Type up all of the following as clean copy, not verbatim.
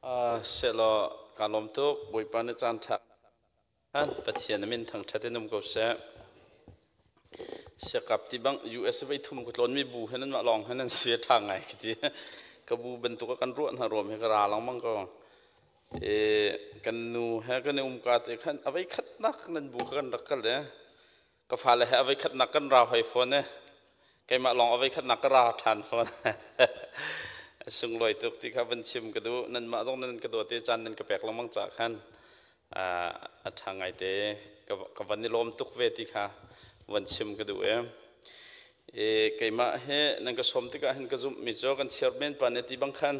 Sehlaw kaa lawm tuk. Bawipa nih caan ṭha Pathian a min thangṭhat in um ko seh. Siakap ti bang US vei thum ka tlawn mi bu he nan mah lawng he nan si a ṭha ngai ka ti. Ka bu bantuk a kan ruah hna ruam he ka ra lengmang ko. E, kan nu he kan i um ka te khan a vei khatnak nan bu kha kan rak kal e. Ka fale he a vei khatnak kan ra hoi fawn e. Keimah lawng a vei khatnak ka ra ṭhan fawn. A sunglawi tuk ti kha van chim ka duh. Nanmah zong nan ka dawt i caan nan ka pek lengmang caah khan a ṭha ngaite ka van i lawm tuk ve ti kha van chim ka duh e. E, keimah he nan ka sawm tikah hin ka zumhmi cu kan chairman pa nih ti bang khan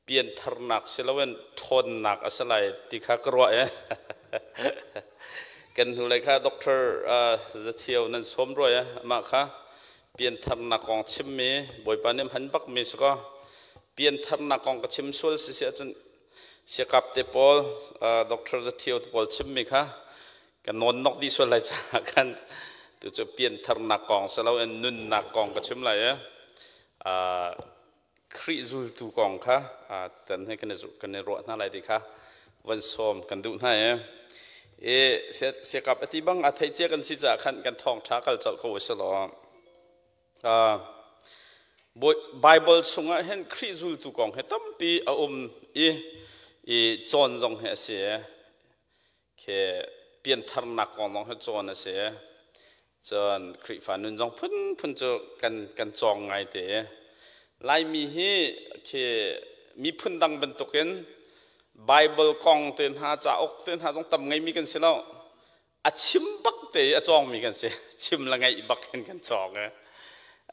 piantharnak si loin ṭhawnnak a si lai ti kha ka ruah e. Kan hnulei kha Dr. Zathio nan sawm rua e. Amah kha piantharnak kong chimmi Bawipa nih hman bakmi si kaw piantharnak kong ka chim sual si si ahcun siakap te pawl Dr. Zathio te pawl chimmi kha ka nawn nok dih sual lai caah khan tu cu piantharnak kong si loin nunnak kong ka chim lai e. Khrih zultu kong kha tan he kan i ruah hna lai ti kha van sawm kan duh hna i e siakap ati bang a thei cia kan si caah khan kan thawngṭha kal colh ko si law Bible chungah hin Khrih zultu kong he tampi a um i i cawn zong hi a si khi piantharnak kong zong hi cawn a si. Cun Khrihfa nun zong phunphun cu kan cawng ngai te. Laimi hi khi miphun dang bantukin Bible kong te hna, cauk te hna zong tam ngeimi kan si lo. A chim bak te i a cawngmi kan si. Chim le ngaih bak in kan cawng i.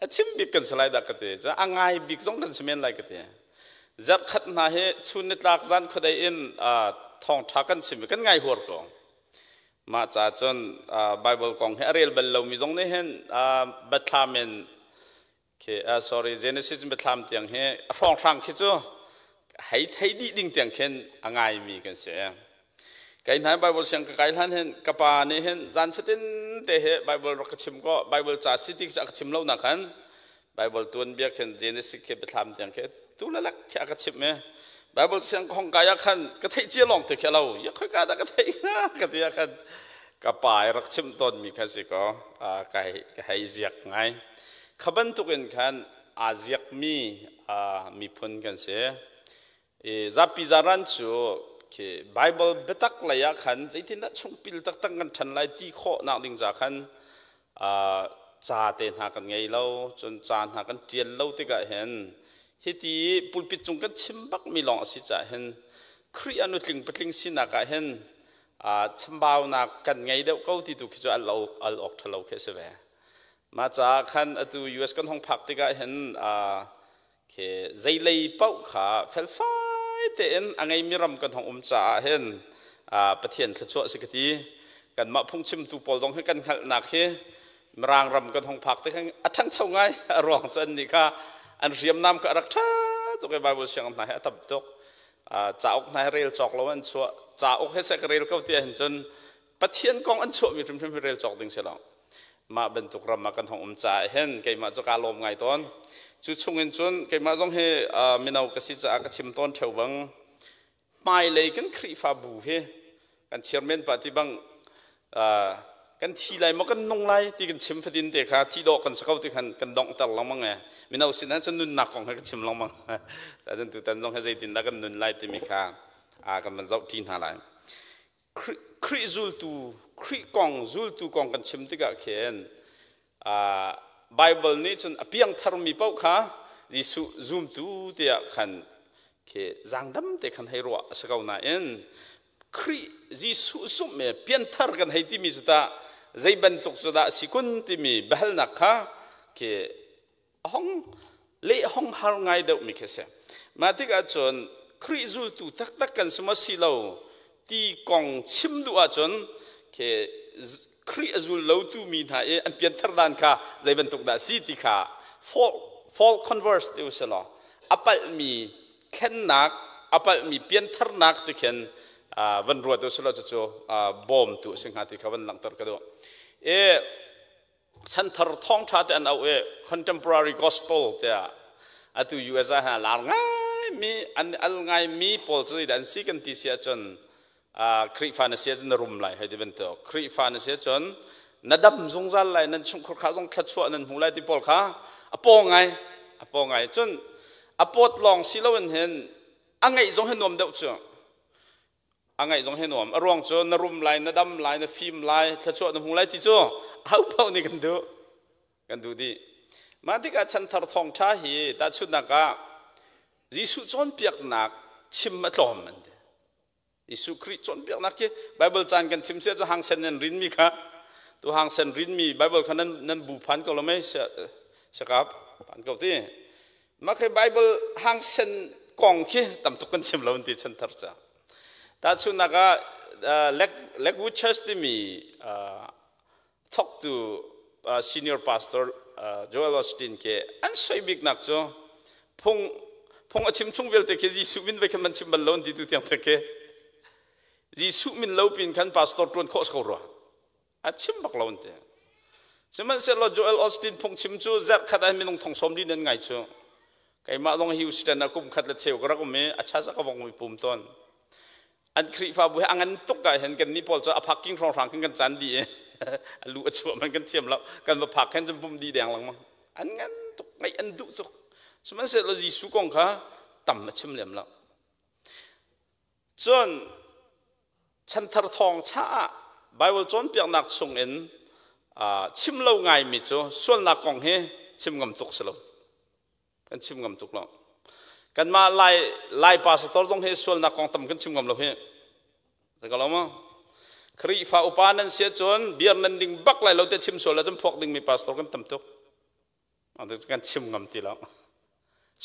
A chim bik kan si lai dah ka ti. Cun a ngai bik zong kan si men lai ka ti. Zarhkhat hna hi chun nitlak zan khuadei in thawngṭha kan chim i kan ngai huar ko. Mah ca cun Bible kong hi a rel bal lomi zong nih hin Biathlam in khi sorry Genesis in Biathlam tiang hi a hrawnghrang khi cu hei thei dih ding tiang khin a ngaimi kan si. Kai hna Bible siang ka kai hlan hin ka pa nih hin zan fatin te he Bible rak ka chim ko Bible ca si ti ka chim lo na khan Bible tuanbia khin Genesis khi Biathlam tiang khi tu le lak khi a ka chimh i Bible siang ka hong kai ah khan ka theih cia lawng te khi lo ya khoi ka dah ka theih ka ti ah khan ka pa i rak chimh tawnmi kha si ko ka hei ziak ngai kha bantukin khan aa ziakmi miphun kan si. I zapi zaran cu khi Bible biatak lei ah khan zeitindah chungpil taktak kan ṭhan lai ti khawhnak ding ca khan ca te hna kan ngei lo, cun ca hna kan ṭial lo tikah hin hiti pulpit cung kan chim bakmi lawng a si caah hin Khrih a nutling patling sinak ah hin chambaunak kan ngei deuh ko ti tu khi cu al al awk ṭhalo khi a si ve. Mah caah khan atu US kan hong phak tikah hin Khi zeilei paoh kha felfai tein a ngeimi ram kan hong um caah hin Pathian thluachuah si ka ti. Kanmah phungchimtu pawl zong hi kan hngalhnak hi Mirang ram kan hong phak te khan a ṭhangcho ngai. A ruang cu annih kha an hriamnam kha a rak ṭha tuk i Bible sianginn hna hi a tam tuk. Cauk hna hi rel cawk lo an chuah. Cauk he seh ka rel ko ti ahhin cun Pathian kong an chuahmi hrimhrim hi rel cawk ding si lo. Mah bantuk ram ah kan hong um caah hin keimah cu kaa lawm ngai tawn. Cu chungin cun keimah zong hi mino ka si caah ka chim tawn ṭheo bang hmailei kan Khrihfabu hi kan chairman pa ti bang kan thi lai maw kan nung lai ti kan chim fatin te kha thi dawh kan si ko ti khan kan donghter lengmang e mino sin ah cun nunnak kong he ka chim lengmang. Cun tutan zong hi zeitindah kan nun lai timi kha kan van zoh ṭi hna lai. Khrih zultu, Khrih kong zultu kong kan chim tikah khin Bible nih cun a piangtharmi paoh kha Jesuh zumtu tiah khan khi zaangdam te khan hei ruah a si ko nain Khrih Jesuh zumh i pianthar kan hei timi cu tah zei bantuk cu dah si kun timi biahalnak kha khi hong leh hong har ngai deuhmi khi a si. Mah tikah cun Khrih zultu taktak kan si maw si lo ti kong chim duh ahcun khi Khrih a zul lotu mi hna i an pianthar dan kha zei bantuk dah si ti kha fall converse ti usih law a palhmi thlennak a palhmi piantharnak ti khin van ruat usih law cucu bawmtu a si hnga ti kha van langhter ka duh. I chanthar thawngṭha te an auh i contemporary gospel tiah atu US ah lar ngai. ngaimi an al ngaimi pawl cu zeidah an si kan ti si ahcun Khrihfa na si ahcun na rum lai hei ti bantuk Khrihfa na si ahcun na dam zungzal lai nan chungkhur kha zong thluachuah nan hmu lai ti pawl kha a paw ngai a paw ngai cun a pawt lawng si loin hin a ngeih zong hi nuam deuh cu a ngaih zong hi nuam a ruang cu na rum lai na dam lai na fim lai thluachuah na hmu lai ti cu aho paoh nih kan duh kan duh dih mah tikah chanthar thawngṭha hi tahchunhnak ah Jesuh cawnpiaknak chim a tlawm an ti Jesuh Khrih cawnpiaknak khi Bible caan kan chim sia cu hangsen nan rinmi kha tu hangsen rinmi Bible kha nan nan bu phan ko lo mei sakap phan ko ti mah khi Bible hangsen kong khi tam tuk kan chim lo an ti chanthar ca tahchunhnak ah Lakewood Church timi thawktu senior pastor Joel Osteen ke an soi biknak cu phung phung a chim chung vialte khi Jesuh min ve khan man chim bal lo an ti tu tiang te khi Jesuh min lo pin khan pastor tuan khawh ko rua a chim bak lo an ti sihmanhsehlaw Joel Osteen phung chim cu zarh khat ah minung thong sawm li nan ngai cu keimah zong Houston ah kum khat le cheu ka rak um i a cha ka vong mi pum tawn an Khrihfabu he a ngan tuk ah hin kan nih pawl cu a phak king hrawnghrang khin kan caan dih i a lu a chuah man kan thiam lo kan va phak khin cun pum dih deng lengmang an ngan tuk ngaih an duh tuk sihmanhsehlaw Jesuh kong kha tam a chim lem lo cun chanthar thawng cha ah Bible cawnpiaknak chung in chim lo ngaimi cu sualnak kong hi chim ngam tuk si lo kan chim ngam tuk lo kanmah lai lai pastor zong hi sualnak kong tam kan chim ngam lo hi ka lo ma Khrihfa upa nan sia cun beer nan ding bak lai lo te chim sual la cun phuak ding mi pastor kan tam tuk kan chim ngam ti lo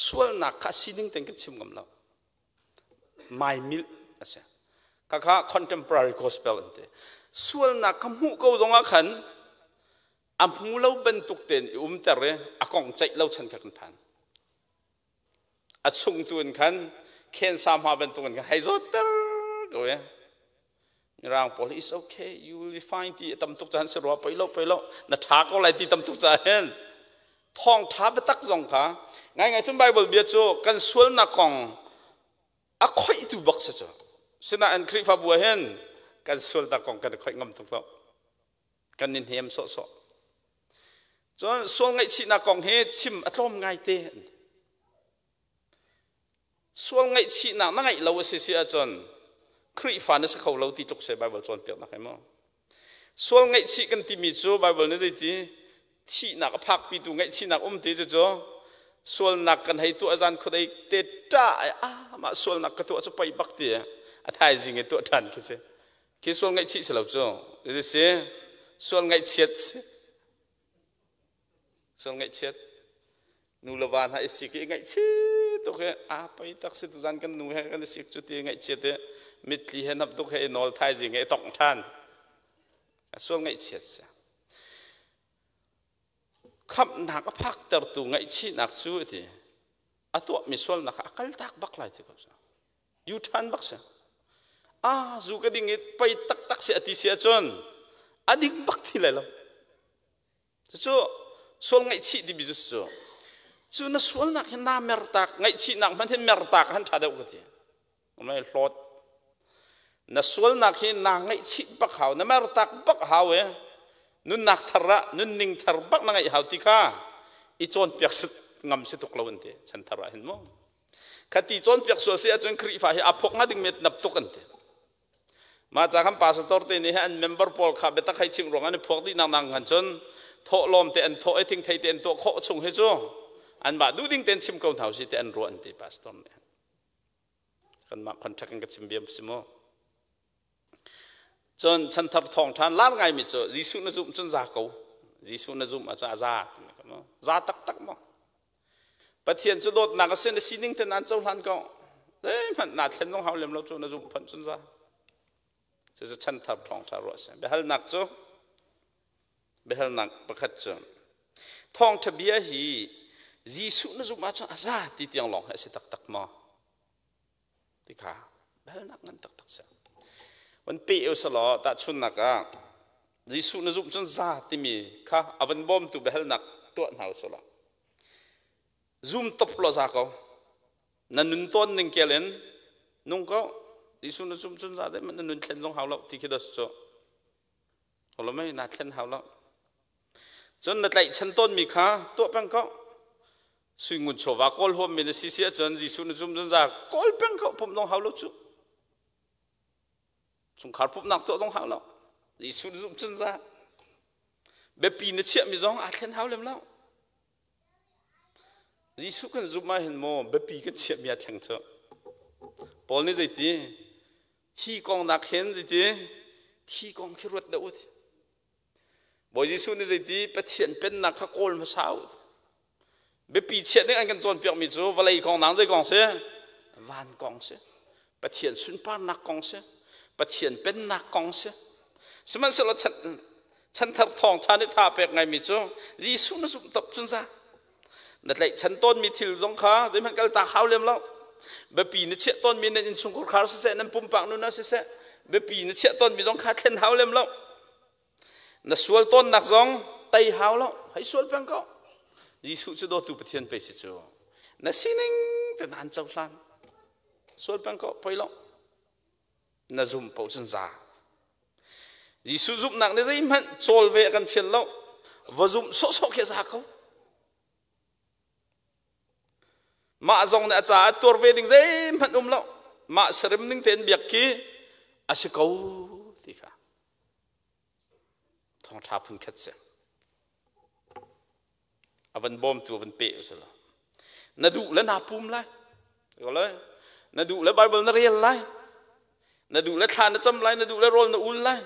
sualnak kha sining ten kan chim ngam lo mai milh a si khakha contemporary gospel an ti sualnak ka hmuh ko zong ah khan a hmu lo bantuk tein i umter i a kong ceih lo chan kha kan phan a chung tu in khan khensa hma bantuk in khan hei zawtter ko e mirang pawl is okay you will be fine ti tam tuk chan si rua poi lo poi lo na tha ko lai ti tam tuk ca hin thawng tha biatak zong kha ngai ngai cun bible bia cu kan sualnak kong a khoihtu bak si cu sinain khrihfabu ah hin kan sualnak kong kan khoih ngam tuk lo kan i hnem sawhsawh cun sual ngaihchihnak kong hi chim a tlawm ngaite sual ngaihchihnak na ngeih lo a si si ahcun Khrihfa na si kho lo ti tluk se Bible cawnpiaknak hi mu sual ngaihchih kan timi cu Bible nih zeiti thihnak a phakpitu ngaihchihnak um ti cu cu sualnak kan hei tuah zan khuadei te ṭa ai ah mah sualnak ka tuah cu poi bak ti a thaizing i tuah ṭhan khi si Khi sual ngaihchih si lo cu. Ti si sual ngaihchiat si. Sual ngaihchiat. Nu le va hna i sik i ngaihchih tuk hi a poi tak si tuzan kan nu he kan i sik cu ti ngaihchiat i mitthli he hnap tuk he i nawl thaizing he i tongh ṭhan. Sual ngaihchiat si. Khamhnak a phaktertu ngaihchihnak cu ti a tuahmi sualnak kha a kaltak bak lai ti ko. U-turn bak si. Ah, zu ka ding i pei taktak si a ti si ahcun a ding bak ti lai lo. Cucu sual ngaihchih timi cu cu. Cu na sualnak hi naa mertak, ngaihchihnak hmanh hi mertak han ṭha deuh ka ti. Mai hlawt. Na sualnak hi naa ngaihchih bak hau, na mertak bak hau e. Nunnak thar ah nunning thar bak na ngaih hau ti kha i cawnpiak ngam si tuk lo an ti chan thar ah hin mu. Khati cawnpiak sual si ahcun Khrihfa hi a phok hnga ding met nap tuk an ti. Mah ca khan pastor te nih an member pawl kha biatak hei chim ruang an i phuak dih nak nang khan cun thawhlawm te an thawh i thingthei te an tuah khawh chung hi cu anmah duh ding tein chim ko hna usih ti an ruah an ti pastor nih. Kanmah contract in ka chim biam si mu. Cun chanthar thawng ṭhan lar ngaimi cu Jesuh na zumh cun za ko. Jesuh na zumh ahcun a za. Za taktak maw? Pathian cu dawtnak a si na sining te nan cohlan ko. Zeihmanh naa thlen zong hau lem lo cu na zumh phanh cun za. Cucu chanthar thawngṭha ruah a si. Biahalnak cu biahalnak pakhat cu thawngṭha bia hi Jesuh na zumh ahcun a za ti tiang lawng hi a si taktak maw? Ti kha biahalnak ngan taktak si. Van pe usalaw tahchunnak ah Jesuh na zumh cun za timi kha a van bawmtu biahalnak tuah hna usalaw zum top law za ko. Na nun tawn ning kel in nung ko. Jesuh na zum cun za na nun thlen zong hau lo ti khi das cu. Holo mei na thlen hau lo. Cun na tlaihchan tawnmi kha tuah peng ko. Sui ngun chawva kawl huammi na si si ahcun Jesuh na zum cun za kawl peng ko pumh zong hau lo cu. Chungkhar pumhnak tuah zong hau lo. Jesuh na zum cun za. Biapi na chiahmi zong aa thlen hau lem lo. Jesuh kan zumh ah hin maw biapi kan chiahmi aa thleng cu. Paul nih zeiti hi kong nak hin zeiti khi kong khi ruat deuh u ti. Bawi Jesuh nih zeiti Pathian pennak kha kawl hmasa u. Biapi chiah ding an kan cawnpiakmi cu vawlei kong nang zei kong si? Van kong si. Pathian sunparnak kong si. Pathian pennak kong si. Sihmanhsehlaw chan, chanthar thawngṭha nih tha pek ngaimi cu Jesuh na zumh top cun za. Na tlaihchan tawnmi thil zong kha zeihmanh kal tak hau lem lo. Biapi na chiah tawnmi nan innchungkhar khar siseh, nan pumpak nun ah siseh, biapi na chiah tawnmi zong kha thlen hau lem lo. Na sual tawnnak zong tei hau lo, hei sual peng ko. Jesuh cu dawtu Pathian pei si cu. Na sining te nan cohlan. Sual peng ko, poi lo. Na zum paoh cun za. Jesuh zumhnak nih zeihmanh cawl ve a kan fial lo. Va zumh sawhsawh khi a za ko. Mah zong nih a caah tuar ve ding zeihmanh um lo. Mah sarim ning tein biak khi a si ko ti kha. Thawngṭha phun khat si. A van bawmtu a van pe usila. Na duh le naa pum lai. Na duh le Bible na rel lai. Na duh le thla na cam lai, na duh le rawl na ul lai.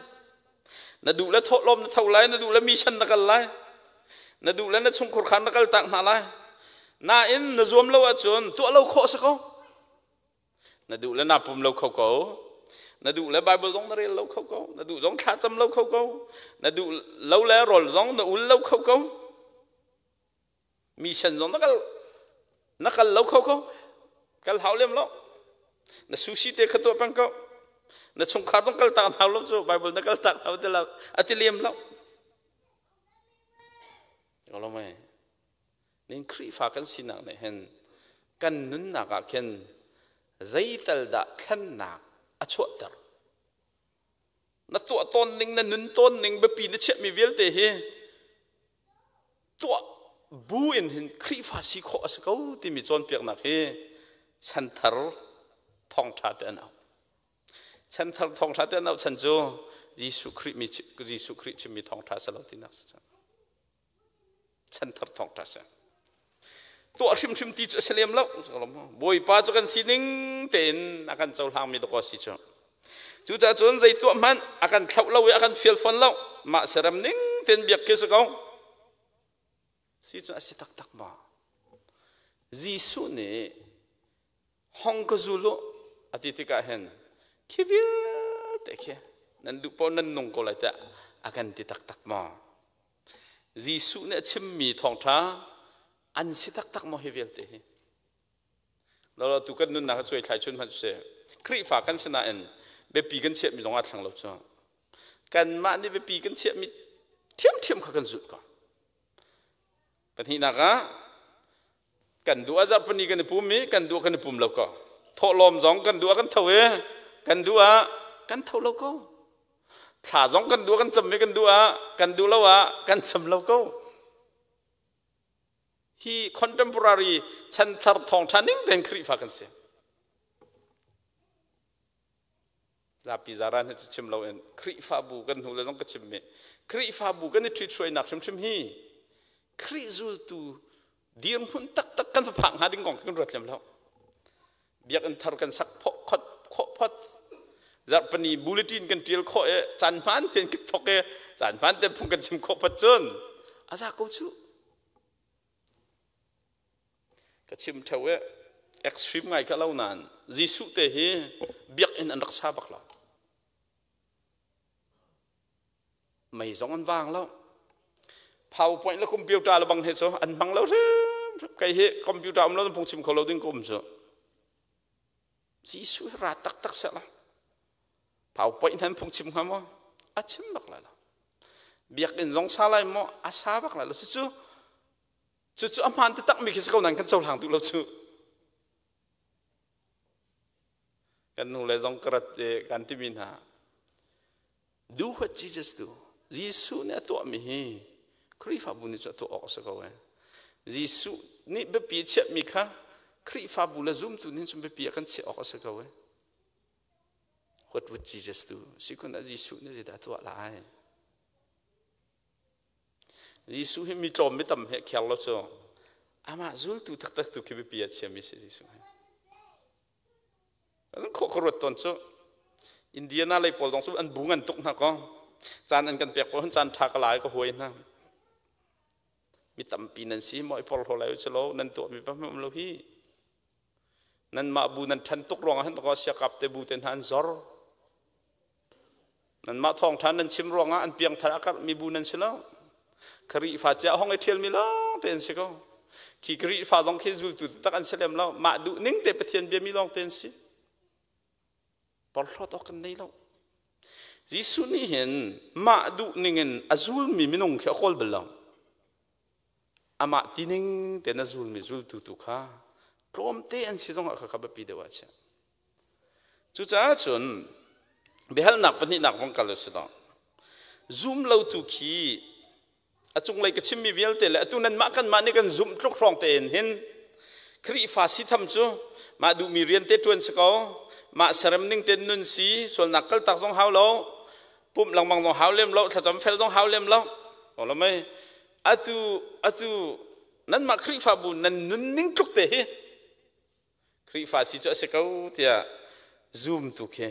Na duh le thawhlawm na tho lai, na duh le mission na kal lai. Na duh le na chungkhur khan na kal tak hna lai. Nain na zuam lo ahcun tuah lo khawh si ko. Na duh le na pum lo kho ko. Na duh le Bible zong na rel lo kho ko. Na duh zong thla cam lo kho ko. Na duh lo le rawl zong na ul lo kho ko. Mission zong na kal na kal lo kho ko. Kal hau lem lo. Na sushi te kha tuah peng ko. Na chungkhar zong kal tak hau lo cu Bible na kal tak hau ti lo a ti lem lo. Lo mai. Nin Khrihfa kan sinak nih hin kan nunnak ah khin zeital dah thlennak a chuahter. Na tuah tawn ning, na nun tawn ning biapi na chiahmi vialte hi tuah bu in hin Khrihfa si khawh a si ko timi cawnpiaknak hi chanthar thawngṭha te an au. Chanthar thawngṭha te an au chan cu Jesuh Khrih mi Jesuh Khrih chimmi thawngṭha si lo tinak si cang. Chanthar thawngṭha si. Tuah hrimhrim ti cu a si lem lo. Bawipa cu kan sining tein a kan cohlangmi dawk a si cu. Cucaah cun zei tuah hmanh a kan thlauh lo i a kan fial fawn lo. Mah serem ning tein biak khi si ko. Si cu a si taktak maw? Jesuh nih hong ka zul u a ti tikah hin khi vialte khi nan duh paoh nan nung ko lai tiah a kan ti taktak maw? Jesuh nih a chimmi thawngṭha an si taktak maw hi vialte hi? Lolo tu kan nunnak a cuai thlai chun hmanh seh. Khrihfa kan si nain biapi kan chiahmi zong aa thlang lo cu. Kanmah nih biapi kan chiahmi ṭhiamṭhiam kha kan zulh ko. Pahnihnak ah kan duh ah zarhpini kan i pum i kan duh kan i pum lo ko. Thawhlawm zong kan duh ah kan tho i kan duh ah kan tho lo ko. Thla zong kan duh ah kan cam i kan duh ah kan duh lo ah kan cam lo ko. Hi contemporary chanthar thawngṭha ning tein Khrihfa kan si. Zapi zaran hi cu chim loin Khrihfabu kan hnu le zong ka chimmi Khrihfabu kan i ṭhithruainak hrimhrim hi Khrih zultu dirhmun taktak kan va phak hnga ding kong kan ruat lem lo. Biakinn thar kan sak khawh phot zarhpani bulletin kan ṭial khawh i caan hmaan tein kan thawk i caan hmaan tein phung kan chim khawh phot cun a za ko cu. Ka chim ṭheo i extreme ngai ka lo nain Jesuh te hi biakinn an rak sa bak lo. Mei zong an vang lo. PowerPoint le computer le bang he cu an hmang lo hrim. Kei hi computer um lo phung chim kho lo ding ka um cu. Jesuh hi ra taktak seh la. PowerPoint han phung chim hnga maw? A chim bak lai lo. Biakinn zong sa lai maw? A sa bak lai lo. Cucu cucu a hmaan taktak mi khi si ko nain kan cohlang duh lo cu. Kan nu le zong ka rat kan timi hna. Do what Jesus do. Jesuh nih a tuahmi hi Khrihfabu nih cu a tuah awk a si ko ee. Jesuh nih biapi a chiahmi kha Khrihfabu le zumtu nih cun biapi ah kan chiah awk a si ko ee. What would Jesus do? Sikhun ah Jesuh nih zeidah a tuah lai? Jesuh hi mi tlawm mi tam he kher lo cu amah zultu taktak tu khi biapi ah chiami si Jesuh hi. Azan khawh ka ruat tawn cu Indiana lei pawl dong cu an bu ngan tuk hna ko. Caan an kan pek pawl caan ṭha ka lai ka huai hna. Mi tampi nan si maw i porhlaw lai u lo nan tuah mi pa um lo hi. Nan mah bu nan ṭhan tuk ruangah hin ko siakap te bu te hna an zor. Nanmah thawngṭha nan chim ruangah an piangthar a karhmi bu nan si lo. Khrihfa cia hong i ṭhialmi lawng te an si ko. Khi Khrihfa zong khi zultu tak an si lem lo. Mah duh ning te Pathian biami lawng te an si. Porhlawt awk kan nei lo. Jesuh nih hin mah duh ning in a zulmi minung khi a kawl bal lo. Amah tining te na zulmi zultu tu kha tlawmte an si zongah kha kha biapi deuh ah a chiah. Cucaah cun biahalnak pahnihnak vong kal u law zum lotu khi a cunglei ka chimmi vialte le atu nanmah kanmah nih kan zumh tluk hrawng tein hin Khrihfa si tham cu mah duhmi rian te ṭuan si ko mah serem ning tein nun si sualnak kaltak zong hau lo pumh lengmang zong hau lem lo thlacam fel zong hau lem lo lo mei atu atu nanmah Khrihfabu nan nunning tluk te hi Khrihfa si cu a si ko tiah zumtu khi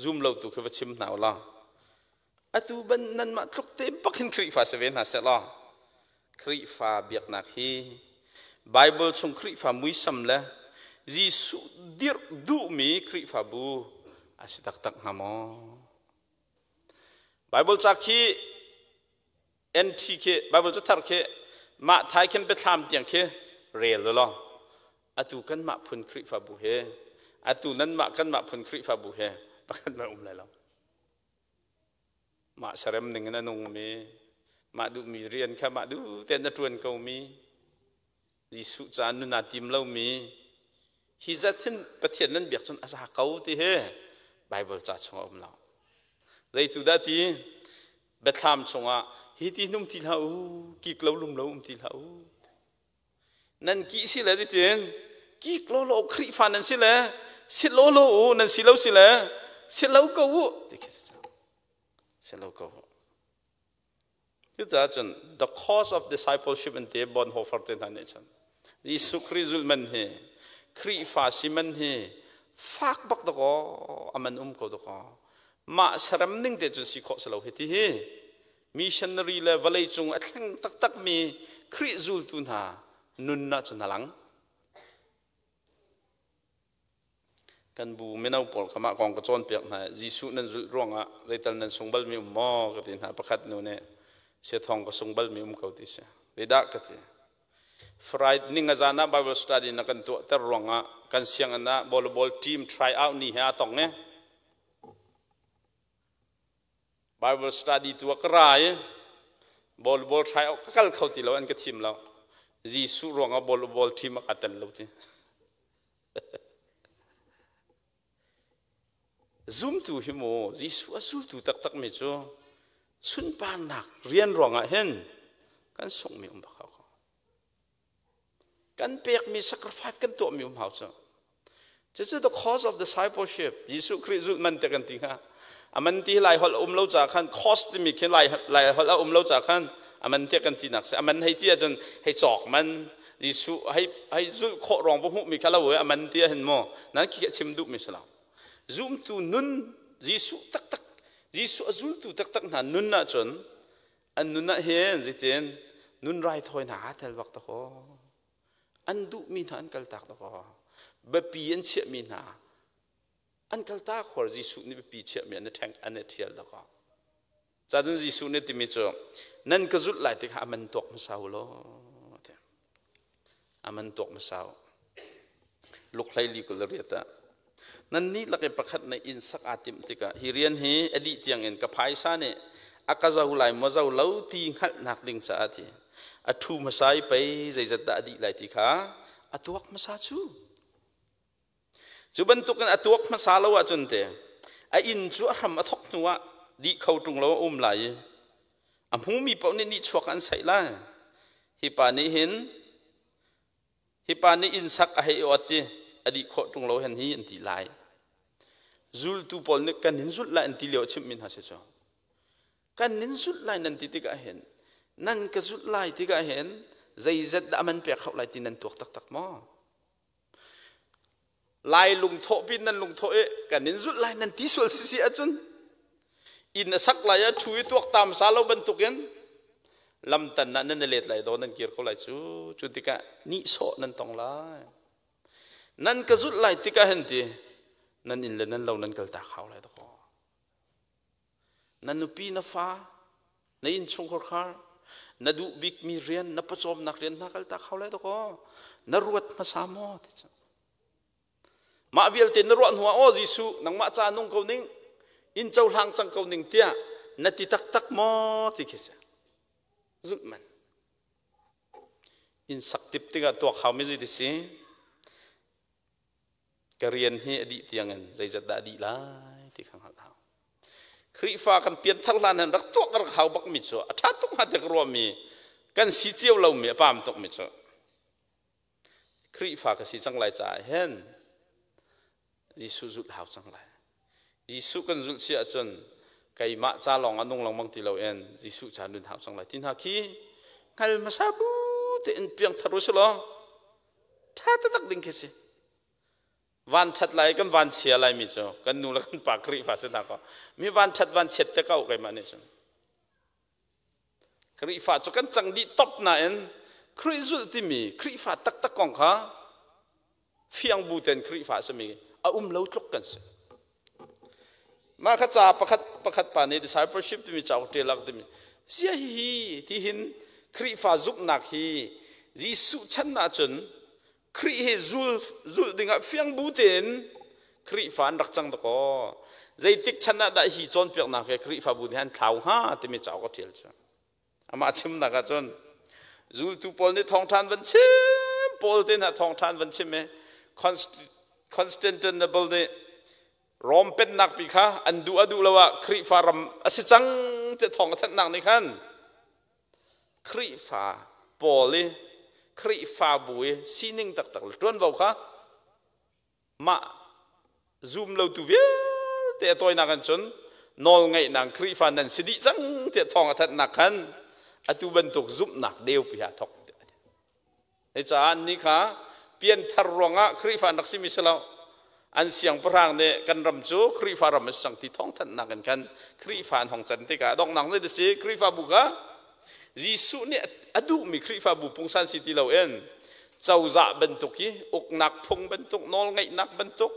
zum lotu khi va chim hna u law atu ban nanmah tluk te bak hin Khrihfa si ve hna seh law Khrihfa biaknak hi Bible chung Khrihfa muisam le Jesuh dirh duhmi Khrihfabu a si taktak hnga maw? Bible ca khi NT khi Bible cathar khi mah thai khin biathlam tiang khi rel law atu kanmah phun Khrihfabu he atu nanmah kanmah phun Khrihfabu he pakhat mah um lai lo mah serem ning in a nungmi mah duhmi rian kha mah duh tein a ṭuan komi Jesuh ca nun aa tim lomi hi zat hin Pathian nan biak cun a za ko ti hi Bible ca chungah um lo. Zeitu dah ti Biathlam chungah hi ti num ti hlah u, kik lo lum lo um ti hlah u. Nan ki si le tiin kik lo lo Khrihfa nan si le si lo lo u nan si lo si le si lo ko u ti khi si si lo ko u. Cucaah cun the cause of discipleship an ti Bonhoeffer te hna nih cun Jesuh Khrih zulh man hi Khrihfa si man hi fak bak dakaw a man um ko dakaw mah serem ning te cun si khawh si lo hi ti hi missionary le vawlei cung a thleng taktak mi Khrih zultu hna nun ah cun a lang. Kan bu mino pawl kha mah kong ka cawnpiak hna. Jesuh nan zulh ruangah zeital nan sung balmi um maw ka ti hna. Pakhat nu nih siathong ka sung balmi um ko ti si. Zeidah ka ti. Friday ninga zan ah Bible study na kan tuahter ruangah kan sianginn ah volleyball team try out ni he aa tong i Bible study tu ah ka ra i volleyball try out ka kal kho ti lo an ka thim lo. Jesuh ruangah volleyball team ah ka tel lo ti. Zumtu hi mu Jesuh a zultu taktakmi cu sunparnak rian ruangah hin kan sunghmi um bak hau ko. Kan pekmi sacrifice kan tuahmi um hau cu. Cucu the cause of discipleship Jesuh Khrih zulh man te kan ti hnga. A man ti lai holh a um lo ca khan cost timi khi lai lai holh a um lo ca khan a man te kan ti nak si. A man hei ti ahcun hei cawk man Jesuh hei hei zulh khawh ruang va hmuhmi kha lo a man ti ahhin mu nan khi chim duhmi si lo. Zumtu nun Jesuh taktak Jesuh a zultu taktak hna nun ahcun an nun ah hin zeitin nun raithawinak aa tel bak tak aw. An duhmi hna an kaltak tak aw. Biapi an chiahmi hna an kaltak hor Jesuh nih biapi chiahmi an i ṭheng an i ṭhial dak aw. Cun Jesuh nih timi cu nan ka zulh lai tikah a man tuak hmasa u law a man tuak hmasa u. Luk hlei 28 ah nannih lak i pakhat na inn sak aa timh tikah hi rian hi a dih tiangin ka phaisa nih a ka zo lai maw zo lo ti hngalhnak ding caah ti a ṭhu hmasa i pei zeizat dah a dih lai ti kha a tuak hmasa cu. Cu bantukin a tuak hmasa lo ahcun te a inn cu a hram a thawk hnu ah dih kho ṭung lo a um lai i a hmumi paoh nih nihchuak an saih lai. Hi pa nih hin hi pa nih inn sak a hei awt i a dih khawh ṭung lo hen hi an ti lai. Zultu pawl nih kan in zulh lai an ti lio a chimhmi hna si cu. Kan nin zulh lai nan ti tikah hin nan ka zulh lai tikah hin zeizat dah man pek hauh lai ti nan tuak taktak maw? Lai lungthawh pin nan lungthawh i kan in zulh lai nan ti sual si si ahcun inn a sak lai ah ṭhu i tuak tam sa lo bantukin lamtan ah nan i let lai do nan kir ko lai cu. Cu tikah nihsawh nan tong lai. Nan ka zulh lai tikah hin ti nan inn le nan lo nan kal tak hau lai dakaw. Na nupi na fa na innchungkhar khar na duh bikmi rian na pawcawmnak rian hna kal tak hau lai dakaw. Na ruat hmasa maw ti cu. Mah vialte na ruah hnuah aw Jesuh nangmah ca nung ko ning in cohlang cang ko ning tiah na ti taktak maw ti khi si. Zulh man. Inn sak tip tikah tuak hau mi zei ti si? Ka rian hi a dih tiangin zeizat dah a dih lai ti kha hngalh hau. Khrihfa kan pianthar hlan hin rak tuak rak hau bakmi cu a ṭha tuk hnga ti ka ruahmi kan si cio lomi a pam tukmi cu Khrihfa ka si cang lai caah hin Jesuh zulh hau cang lai. Jesuh kan zulh si ahcun keimah ca lawng ah nung lengmang ti loin Jesuh ca nun hau cang lai ti hna khi hngal hmasa bu tein piangthar u si law ṭha taktak ding khi si. Van ṭhat lai kan van chia lai mi cu kan nu le kan pa Khrihfa si hna kaw mi van ṭhat van chiat te ko keimah nih cun. Khrihfa cu kan cang dih top nain Khrih zulh timi Khrihfa taktak kong kha fiang bu ten Khrihfa a simi a um lo tluk kan si. Mah kha ca pakhat pakhat pa nih discipleship timi cauk ṭial ak timi sia hi ti hin Khrihfa zumhnak hi Jesuh chan ahcun Khrih hi zul zulh dingah fiang bu tein Khrihfa an rak cang dakaw. Zeitik chan ah dah hi cawnpiaknak he Khrihfabu nih an thlau hnga timi cauk a ṭial cu. Amah chimnak ah cun zultu pawl nih thawngṭha an van chim Paul te hna thawngṭha an van chim i Constantinople nih Rom pennak pi kha an duh a duh lo ah Khrihfa ram a si cang ti thawng a thanhnak nih khan Khrihfa pawl i Khrihfabu i sining taktak le ṭuanvo kha mah zum lotu vialte a tawinak in cun nawlngeihnak Khrihfa nan si dih cang tiah thawng a thanhnak khan atu bantuk zumhnak deupi ah thawk. Hei caah annih kha pianthar ruangah Khrihfa an rak simi si lo. An siangpahrang nih kan ram cu Khrihfa ram a si cang ti thawngthanhnak in khan Khrihfa an hong can tikah donghnak zei ti si Khrihfabu kha Jesuh nih a duhmi Khrihfabu pungsan si ti loin cozah bantuk hi uknak phung bantuk nawlngeihnak bantuk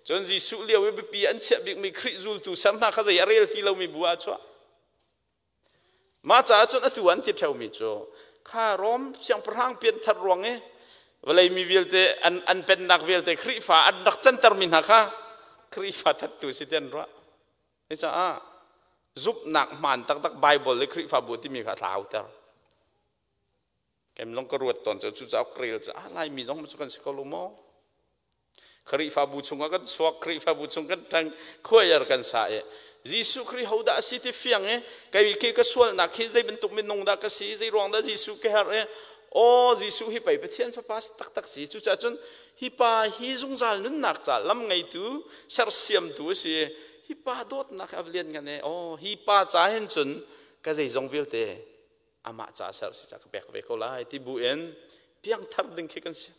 cun Jesuh lio i biapi an chiah bikmi Khrih zultu ser hna kha zei a rel ti lomi bu ah a chuah. Mah caah cun atu an ti ṭheomi cu kha Rom siangpahrang pianthar ruang i vawlei mi vialte an, an pennak vialte Khrihfa an rak cantermi hna kha Khrihfa thattu si ti an ruah. Cucaah zumhnak hmaan taktak Baibal le Khrihfabu timi kha a thlauter. Kem long ka ruat tawn cu cucaah ka rel cu ah Laimi zong cu kan si ko lo maw? Khrihfabu chungah kan chuak, Khrihfabu chung kan ṭang, khuaiar kan sa i Jesuh Khrih hodah a si ti fiang i kei khi ka sualnak hi zei bantuk minung dah ka si, zei ruang dah Jesuh ka herh i aw Jesuh hi pei Pathian Fapa taktak si. Cucaah cun hi pa hi zungzal nunnak ca lam ngeitu sersiamtu a si. Hi pa dawtnak a lian ngan e. Aw hi pa ca hin cun ka zeizong vialte amah ca ser si ca ka pek ve ko lai ti bu in piangthar ding khi kan si.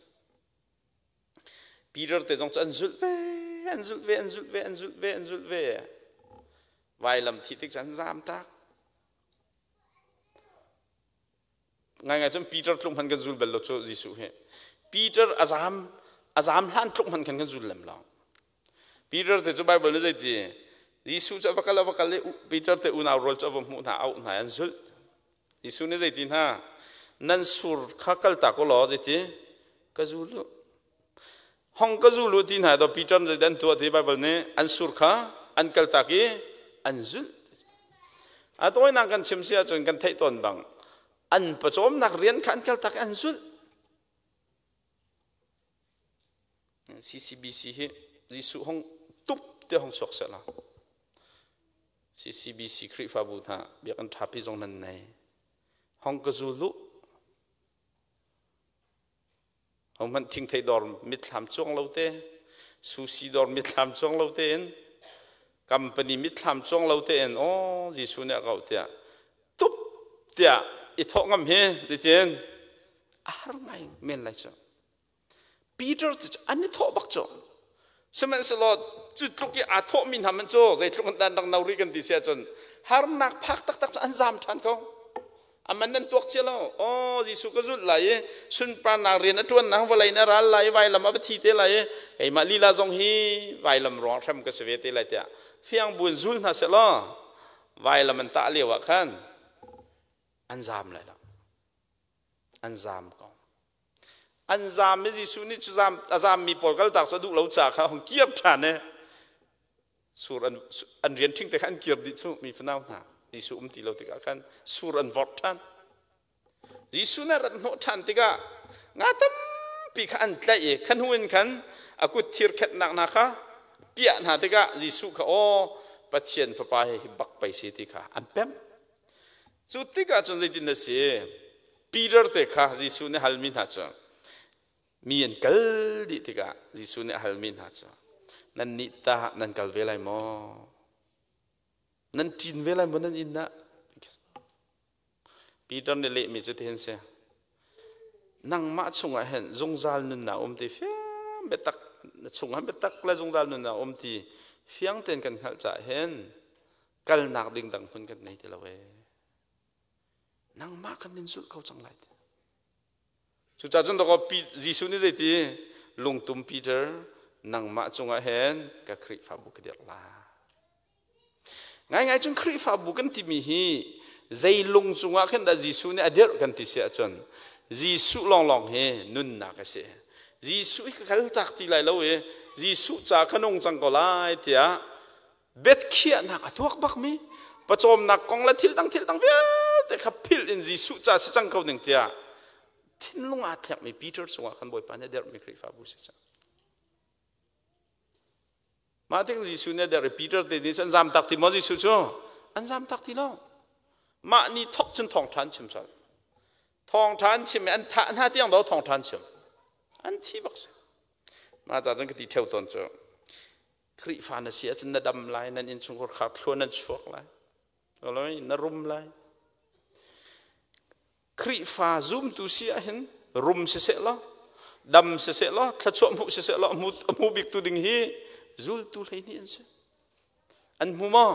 Peter te zong cu an zulh ve, an zulh ve, an zulh ve, an zulh ve, an zulh ve. Vailam thi tik cun zam tak. Ngaingai cun Peter tluk hman kan zul bal lo cu Jesuh hi. Peter a zam a zam hlan tluk hman khan kan zul lem lo. Peter te cu Bible nih zeiti Jesuh cu a va kal a va kal i Peter te unau rual cu a va hmuh hna auh hna an zulh. Jesuh nih zeiti hna nan sur kha kaltak u law zeiti ka zul u. Hong ka zul u ti hna do Peter nih an tuah ti Bible nih an sur kha an kaltak i an zulh. A tawinak kan chim si ahcun kan theih tawn bang an pawcawmnak rian kha an kaltak i an zulh. CCBC hi. Jesuh hong tup te hong chuak seh la. CCBC Khrihfabu hna biakinn ṭhapi zong nan nei. Hong ka zul u. Hohmanh thingthei dawr mitthlam cuang lo te, sushi dawr mitthlam cuang lo tein, company mitthlam cuang lo tein, aw Jesuh nih a kauh tiah tup tiah i thawh ngam hi titin a har ngai men lai cu. Peter cu an i thawh bak cu. Sihmanhsehlaw cu tluk i aa thawhmi hna man cu zeitluk in dah dang no rih kan ti si ahcun harnak phak taktak cu an zaam ṭhan ko. Aman nan tuak cia lo. Aw Jesuh ka zulh lai i sunparnak rian a ṭuannak vawlei na ral lai i vailam a va thi te lai i keimah lila zong hi vailam ruang hrem ka si ve te lai tiah fiang buin zul hna seh law vailam an tah lio ah khan an zaam lai lo. An zaam ko. An zaam i Jesuh nih cu zaam a zaammi pawl kaltak cu a duh lo caah kha a hung kir ṭhan i sur an an rian ṭhing te kha an kir dih cu mi fanau hna Jesuh um ti lo tikah khan sur an vorh ṭhan. Jesuh nih a rat hnawh ṭhan tikah nga tampi kha an tlaih i kha hnu in khan a kut thir khetnak hna kha piah hna tikah Jesuh kha aw Pathian fapa hi hi bak pei si ti kha an pemh. Cu tikah cun zeitin na si? Peter te kha Jesuh nih halmi hna cu mi an kal dih tikah Jesuh nih a halmi hna cu nannih tah nan kal ve lai maw? Nan ṭin ve lai maw nan inn ah? Peter nih lehmi cu tihin si. Nangmah chungah hin zungzal nunnak um ti fiang biatak na chungah biatak le zungzal nunnak um ti fiang tein kan hngalh caah hin kalnak ding dang hmun kan nei ti lo ee. Nangmah kan in zulh ko cang lai ti. Cucaah cun dakaw Jesuh nih zeiti lungtum Peter nangmah cungah hin ka Khrihfabu ka dirh lai. Ngaingai cun Khrihfabu kan timi hi zei lung cungah khin dah Jesuh nih a dirh kan ti si ahcun Jesuh lawnglawng hi nunnak a si. Jesuh hi ka kaltak ti lai lo i Jesuh ca ka nung cang ko lai tiah biakhiahnak a tuak bakmi pawcawmnak kong le thil dang thil dang vialte kha philh in Jesuh ca si cang ko ning tiah thinlung aa thlekmi Peter cungah khan Bawipa nih a derhmi Khrihfabu si cang. Mah tik Jesuh nih a derh i Peter te nih cun an zamtak ti maw Jesuh cu? An zamtak ti lo. Mah ni thok cun thawngṭha an chim sual. Thawngṭha an chim i an thah hna tiang do thawngṭha an chim. An thi bak si. Mah ca cun ka ti ṭheo tawn cu. Khrihfa na si ahcun na dam lai, nan innchungkhar khar thlua nan chuak lai. Loi na rum lai. Khrihfa zumtu si ahhin rum siseh law, dam siseh law, thluachuah hmuh siseh law, a hmu bik tu ding hi zultu 12 an si. An hmu maw?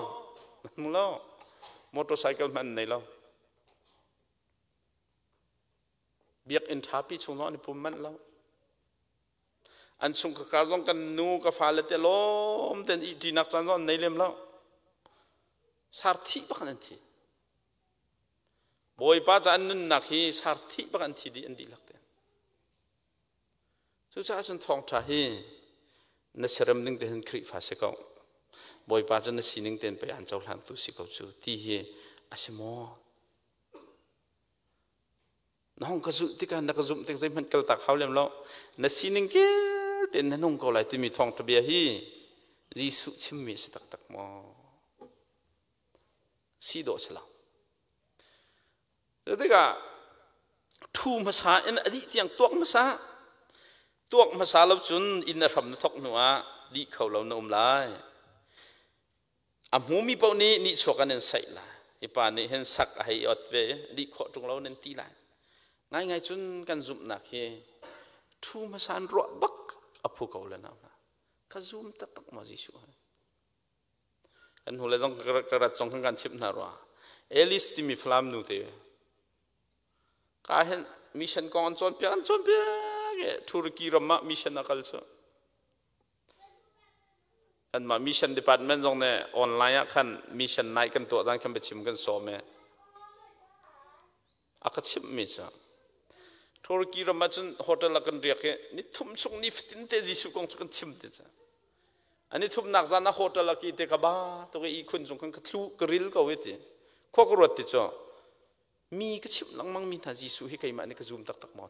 An hmu lo. Motorcycle hmanh an nei lo. Biakinn ṭhapi chung zong an i pum manh lo. An chungkhar zong kan nu ka fale te lawm ten ihṭinak caan zong an nei lem lo. Sarthih bak an thi. Bawipa ca an nunnak hi sarthih bak an thi dih an dihlak te. Cucaah cun thawngṭha hi na siarem ding te hin Khrihfa si ko. Bawipa cu na sining tein pei an cohlangtu si ko cu ti hi a si maw? Na hong ka zulh tikah na ka zumh tik zeihmanh kaltak hau lem lo. Na sining kel tein na nung ko lai timi thawngṭha bia hi Jesuh chimmi a si taktak maw? Si dawh si lo. Cu tikah ṭhu hmasa in a dih tiang tuak hmasa. Tuak hmasa lo cun inn a hram na thawk hnu ah dih kho lo na um lai. A hmumi paoh nih nihchuak an in saih lai. Hi pa nih hin sak a hei ot ve dih khawh ṭung lo nan ti lai. Ngaingai cun kan zumhnak hi ṭhu hmasa in ruah bak a phu ko le nau hna. Ka zum taktak maw Jesuh hi? Kan hnu le zong ka rat zong kan kan chimh hna rua. Alice timi Falam nu te ka hin mission kong an cawnpiak an cawnpiak i Turkey ram ah mission a kal cu. Kanmah mission department zong nih online ah khan mission night kan tuah caan khan biachim kan sawm i a ka chimhmi cu Turkey ram ah cun hotel ah kan riak i ni thum chung ni fatin te Jesuh kong cu kan chim ti cu. Ani thumnak zan ah hotel ah ki te ka ba tuk i ihkhun cung khan ka thlu ka ril ko i ti khua ka ruat ti cu mi ka chimh lengmang mi hna Jesuh hi keimah nih ka zum taktak maw?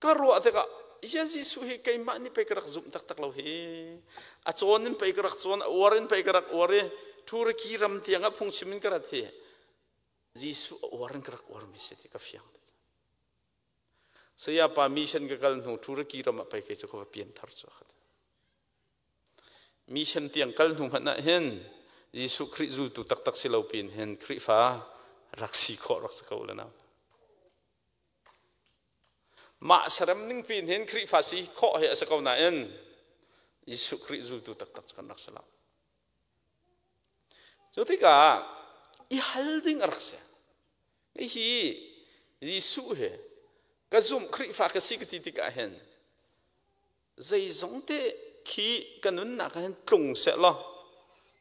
Ka ruah tikah. Ia Jesuh hi keimah nih pei ka rak zumh taktak lo hi. A cawn in pei ka rak cawn, a uar in pei ka rak uar i Turkey ram tiang ah phungchim in ka rat hi. Jesuh a uar in ka rak uarmi si ti ka fiang. Saya pa mission ka kal hnu Turkey ram ah pei kei cu ka va pian thar cu khat. Mission tiang kal hnu hmanh ah hin Jesuh Khrih zultu taktak si lo pin hin Khrihfa rak si khawh rak si ko le nau. Mah sarem ning pin hin Khrihfa si khawh hi a si ko nain Jesuh Khrih zultu taktak cu kan rak si lo. Cu tikah i hal ding a rak si. Hihi Jesuh he ka zumh Khrihfa ka si ka ti tikah hin zeizong te khi ka nunnak ah hin tlung seh law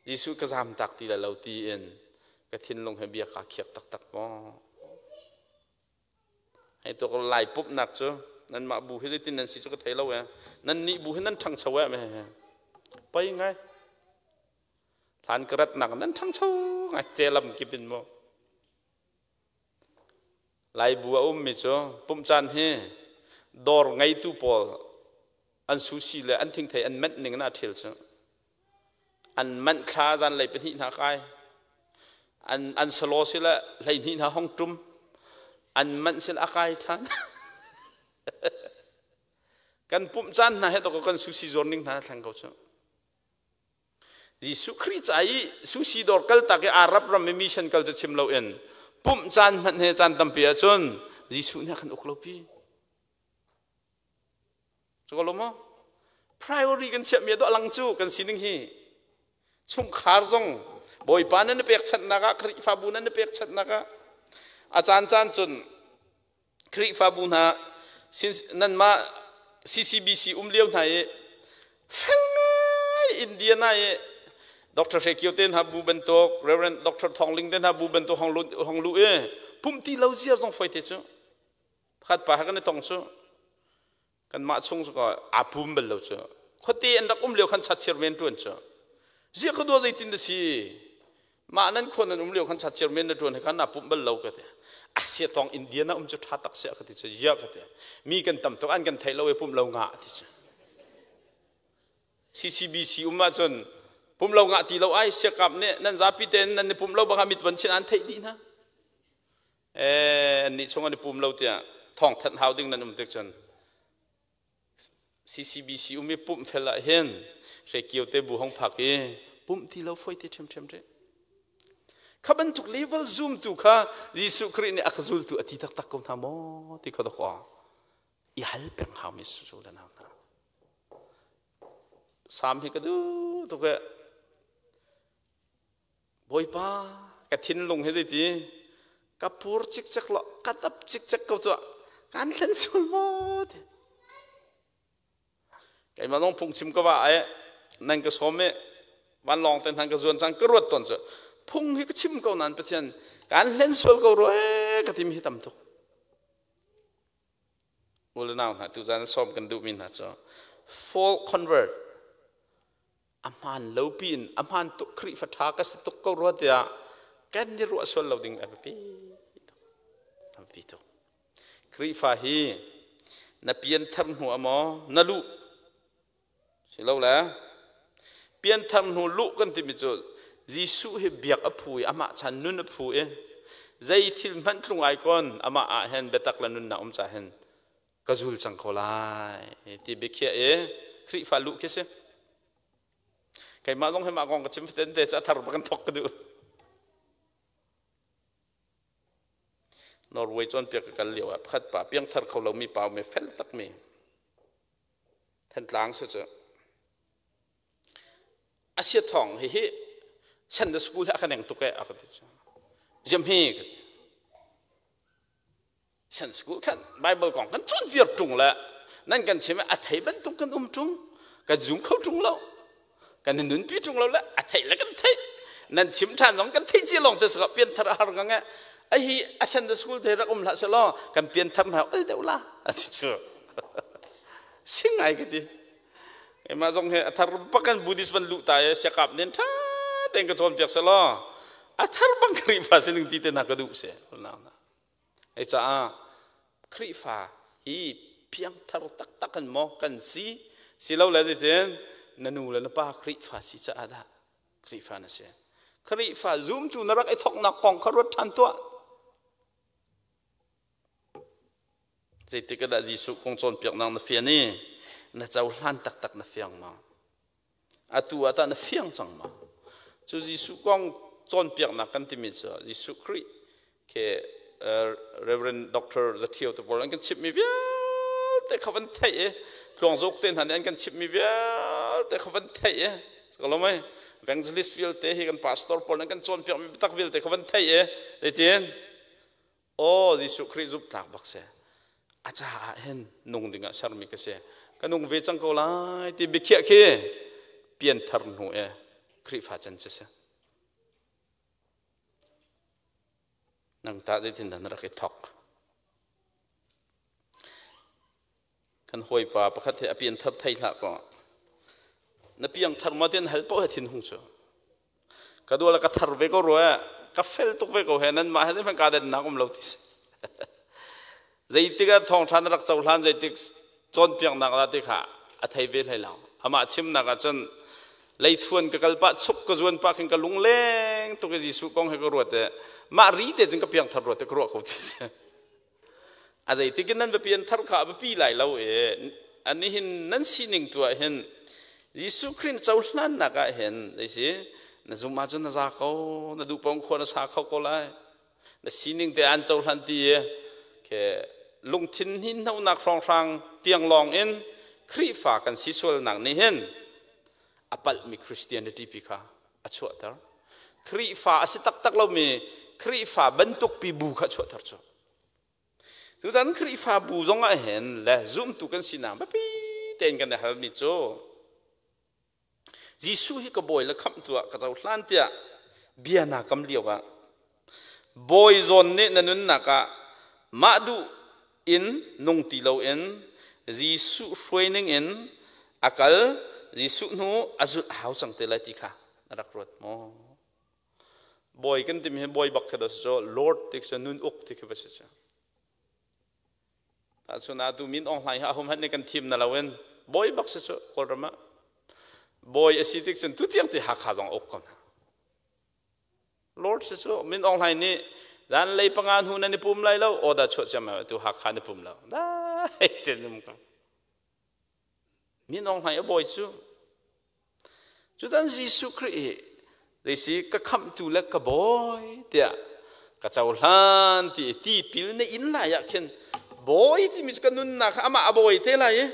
Jesuh ka zamtak ti lai lo tiin ka thinlung he bia kaa khiak taktak maw? Hei tuk lai pumhnak cu nanmah bu hi zeitin nan si cu ka thei lo e. Nan nih bu hi nan ṭhangcho e me. Poi ngai. Hlan ka ratnak nan ṭhangcho ngai te lam kip in mu. Lai bu a ummi cu pumh caan hi dawr ngeitu pawl an sushi le an thingthei an menh ning in aa ṭhial cu. An manh thla zanlei pahnih hna kai. An an salo si le 12 hna hong ṭum. An manh sila a kai ṭhan. Kan pumh caan hna he to kan sushi zuar ning hna thleng ko cu. Jesuh Khrih ca i sushi dawr kaltak i Arab ram i mission kal cu chim loin pumh caan hmanh he caan tampi ahcun Jesuh nih a kan uk lo pi. Cu ko lo maw? Priority kan chiahmi a dawh lang cu kan sining hi. Chungkhar zong Bawipa nan i pekchanhnak ah Khrihfabu nan i pekchanhnak ah a caan caan cun Khrihfabu hna nanmah CCBC um lio hna i fel ngai Indiana i Dr. Hre Kio te hna bu bantuk Reverend Dr. Thawng Ling te hna bu bantuk hong lu hong lu i pumh ti lo ziar zong foi te cu pakhat pa he kan i tong cu Kanmah chung cu aa pum bal lo cu. Khuate an rak um lio khan chatchir men ṭuan cu. Ziah ka dua zeitin na si? Mah nan khua nan um lio khan chatchir men na ṭuan he khan naa pumh bal lo ka ti. A sia tong Indiana um cu ṭha tak sia ka ti cu. Ziah ka ti. Mi kan tam tuk an kan theih lo i pumh lo ngah ti cu. CCBC um ahcun pumh lo ngah ti lo ai siakap nih nan zapi tein nan i pumh lo bang mit van chin an theih dih hna. Eh, annih chung an i pum lo tiah thawngthanh hau ding nan um tik cun CCBC um i pumh fel ah hin hrekio te bu hong phak i pumh ti lo foi te ṭhiamṭhiam ṭe. Kha bantuk level zoom tu kha Jesuh Khrih nih a ka zultu a ti taktak ko hna maw ti kha dawk i hal peng hau mi su le nau hna. Sam hi ka duh tuk e Bawipa, ka thinlung hi zeiti ka pur cikcek lo, ka tap cikcek ko tuah, kan hlen sul maw ti. Keimah zong phungchim ka va ai, nan ka sawm i vanlawng te hnan ka zuan cang ka ruat tawn cu phung hi ka chim ko nain Pathian kan hlen sual ko rua ee ka timi hi tam tuk. U le nau hna tuzan sawm kan duhmi hna cu fall convert a hmaan lo piin a hmaan tuk Khrihfa ṭha ka si tuk ko rua tiah kan i ruah sual lo ding a biapi tuk. A biapi tuk. Khrihfa hi na pianthar hnu ah maw na luh si lo le pianthar hnu luh kan timi cu Jesuh hi biak a phu i amah chan nun a phu i zei thil hmanh tlung ai kon amah ah hin biatak le nunnak um ca hin ka zul cang ko lai ti biakhiah i Khrihfa luh khi si. Keimah zong hi mah kong ka chim fatin te ca thar kan thok ka duh. Norway cawnpiak ka kal lio ah pakhat pa piangthar kho lomi pa mi fel takmi Thantlang si cu asia thong hi hi Sunday school hi a ka neng tuk e a ka ti cu. Ziam hi ka ti. San school khan Bible kong kan cawn viar ṭung le nan kan chim a thei bantuk kan um ṭung kan zum kho ṭung lo kan i nunpi ṭung lo le a theih le kan theih nan chim ṭhan zong kan theih cia lawng te saka pianthar a har ngang e a hi a Sunday school te rak um hlah selaw kan pianthar hna ol deuh la a ti cu sing ai ka ti keimah zong he a thar bak kan Buddhist van luh ta i siakap nen ṭha tein ka cawnpiak selaw a thar bang Khrihfa sining ti te hna ka duh se na Hei caah Khrihfa hi Piangthar taktak kan maw kan si? Si lo le zeitin na nu le na pa Khrihfa si caah dah Khrihfa na si? Khrihfa zumtu na rak i thawknak kong kha ruat ṭhan tuah. Zeitik dah Jesuh kong cawnpiaknak na fian i na cohlan taktak na fiang maw? Atu ah tah na fiang cang maw? Cu Jesuh kong cawnpiaknak kan timi cu Jesuh Khrih ke Reverend Dr. Zathio te pawl an kan chimhmi vialte kha van theih i tluangzuk te hna nih an kan chimhmi vialte kha van theih i ka lo mei evangelist vialte hi kan pastor pawl an kan cawnpiakmi biatak vialte kha van theih i zeitin Aw Jesuh Khrih zumhtlak bak si. A caah hin nung dingah sermi ka si. Ka nung ve cang ko lai ti biakhiah khi pianthar hnu e Khrihfa can cu si. Nang tah zeitindah na rak i thok? Kan hawipa pakhat he a pianthar thei hlah kaw na piangthar ma tian hal paoh he thin hung cu. Ka dual ka thar ve ko rua ka fel tuk ve ko he nan mah he hmanh ka den nak um lo ti si. Zeitik ah thawngṭha na rak cohlan zeitik cawnpiaknak la ti kha a thei ve hlei lo. Amah chimnak ah cun leithuan ka kal pah chuk ka zuan pah khin ka lungleng tuk i Jesuh kong he ka ruat i mah ri te cun ka piangthar ruat te ka ruah ko ti si. A zeitik in nan va pianthar kha a biapi lai lo i ani hin nan sining tu ah hin Jesuh Khrih na cohlannak ah hin zeisi na zum ahcun na za ko na duh paoh khua na sa kho ko lai na sining te an cohlan ti i ke lungthin hninhnonak hrawnghrang tiang lawng in Khrihfa kan si sualnak nih hin a palhmi Christianity pi kha a chuahter Khrihfa a si taktak lomi Khrihfa bantuk pi bu kha chuahter cu Tutan Khrihfabu zong ah hin le zumtu kan sinak biapi tein kan i halmi cu Jesuh hi ka bawi le khamhtu ah ka cohlan tiah bia naa kam lio ah bawi zawn nih na nunnak ah mah duh in nung ti loin Jesuh hruai ning in a kal Jesuh hnu a zulh a hau cang te lai ti kha na rak ruat maw? Bawi kan timi hi bawi bak khi dah si cu Lord ti khi nun uk ti khi va si cu. Tahchun ah tu Min Aung Hlaing hi ahum hmanh nih kan thim na loin bawi bak si cu Kawlram ah. Bawi a si tik cun tutiang ti Hakha zong uk ko hna. Lord si cu Min Aung Hlaing nih zan lei panga hnu nan i pum lai lo order chuah ciam tu Hakha na pum lo. Dai te num ko. Min Aung Hlaing a bawi cu Cutan Jesuh Khrih hi zeisi ka khamhtu le ka bawi tiah ka cohlan ti i tipil na in lai ah khin bawi timi cu ka nunnak kha amah a bawi te lai i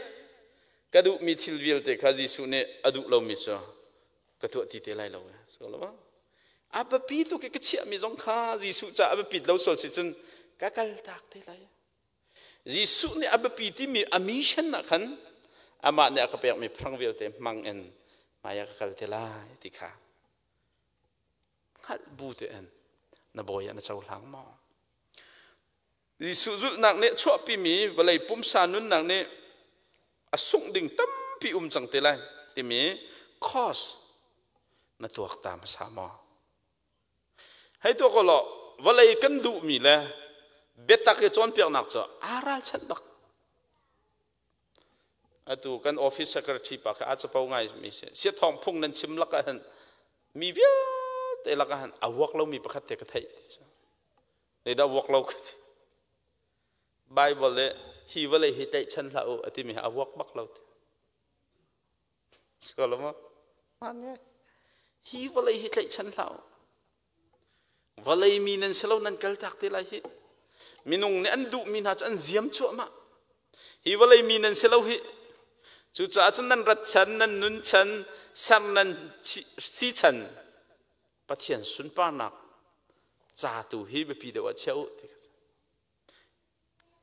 ka duhmi thil vialte kha Jesuh nih a duh lomi cu ka tuah ti te lai lo so lo a biapi tuk i ka chiahmi zong kha Jesuh caah a biapit lo sual si cun ka kal tak te lai Jesuh nih a biapi timi a mission ah khan amah nih a ka pekmi phrang vialte hmang in hmai ah ka kal te lai ti kha hngalh bu tein na bawi ah na cohlang maw? Jesuh zulhnak nih chuahpimi vawlei pumsa nunnak nih a sungh ding tampi um cang te lai timi cost na tuak ta hmasa maw? Hei tuah ko law vawlei kan duhmi le biatak i cawnpiaknak cu aa ralchanh bak. Atu kan office secretary pa kha aa capo ngai mi si. Siathawng phung nan chim lak ah hin mi vialte lak ah hin a vuak lomi pakhat te ka theih ti cu. Zeidah vuak lo ka ti. Bible le hi vawlei hi tlaihchan hlah u a timi hi a vuak bak lo ti. Hi vawlei hi tlaihchan hlah u. Vawlei mi nan si lo nan kal tak te lai hi. Minung nih an duhmi hna cu an ziam cuahmah. Hi vawlei mi nan si lo hi. Cucaah cun nan rat chan, nan nun chan, ser nan si chan Pathian sunparnak ca tu hi biapi deuh ah chia u ti kha.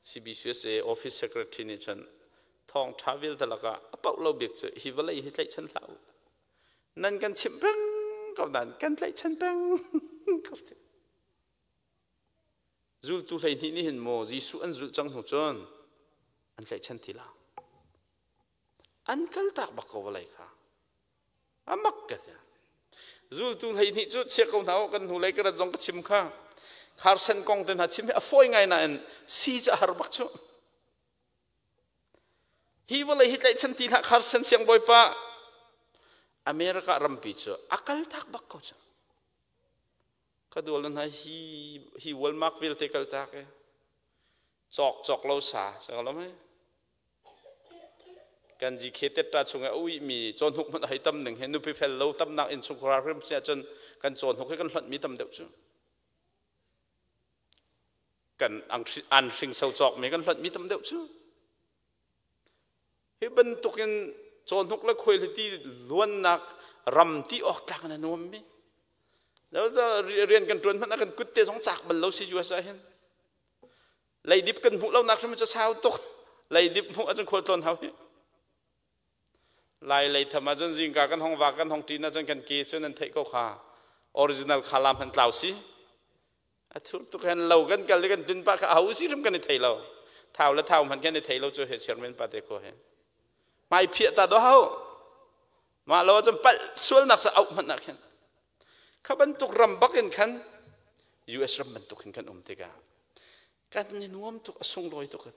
CBCUSA office secretary nih cun thawngṭha vialte lakah a paoh lo bik cu hi vawlei hi tlaihchan hlah u. Nan kan chimh peng ko nain kan tlaihchan peng ko ti. Zultu 12 nih hin maw Jesuh an zulh cang hnu cun an tlaihchan ti lo. An kaltak bak ko vawlei kha. A mak ka ti. Zultu 12 cu chia ko hna u kan hnulei ka rat zong ka chim kha. Kharsen kong te hna chim hi a fawi ngai nain si cu a har bak cu. Hi vawlei hi tlaihchan ti hlah Carson siangbawipa America rampi cu a kal tak bak ko cu. Ka dual hna hi hi Walmart vialte kal tak e. Cawk cawk lo sa sa lo mai. Kan GK tetta chung a ui mi cawnhuk hmanh hei tam ning he nupi fel lo tamnak in chungkhar hrim sia cun kan cawnhuk hi kan hlonh mi tam deuh cu. Kan an hringso cawk mi kan hlonh mi tam deuh cu. Hi bantukin cawhnuk le khuaihliti luannak ram ti awk tlak in a nuammi. Rian kan ṭuan hmanh ah kan kut te zong cak bal lo si US ah hin. Leidip kan hmuh lonak hrim cu sau tuk. Leidip hmuh ahcun khualtlawn hau hi. Lai lei tham ahcun zingka kan hong va kan hong ṭin ahcun kan ke cu nan theih ko kha. Original kha lam han tlau si. A thur tuk hen lo kan kal i kan tlun pah kha aho si hrim kan i thei lo. Thau le thau hmanh kan i thei lo cu he chairman pa te ko he. Hmai phiah ta do hau. Mah lo ahcun palh sualnak sa auh hmanh ah khin. Kha bantuk ram bak in khan US ram bantuk hin kan um tikah kan i nuam tuk a sunglawi tuk.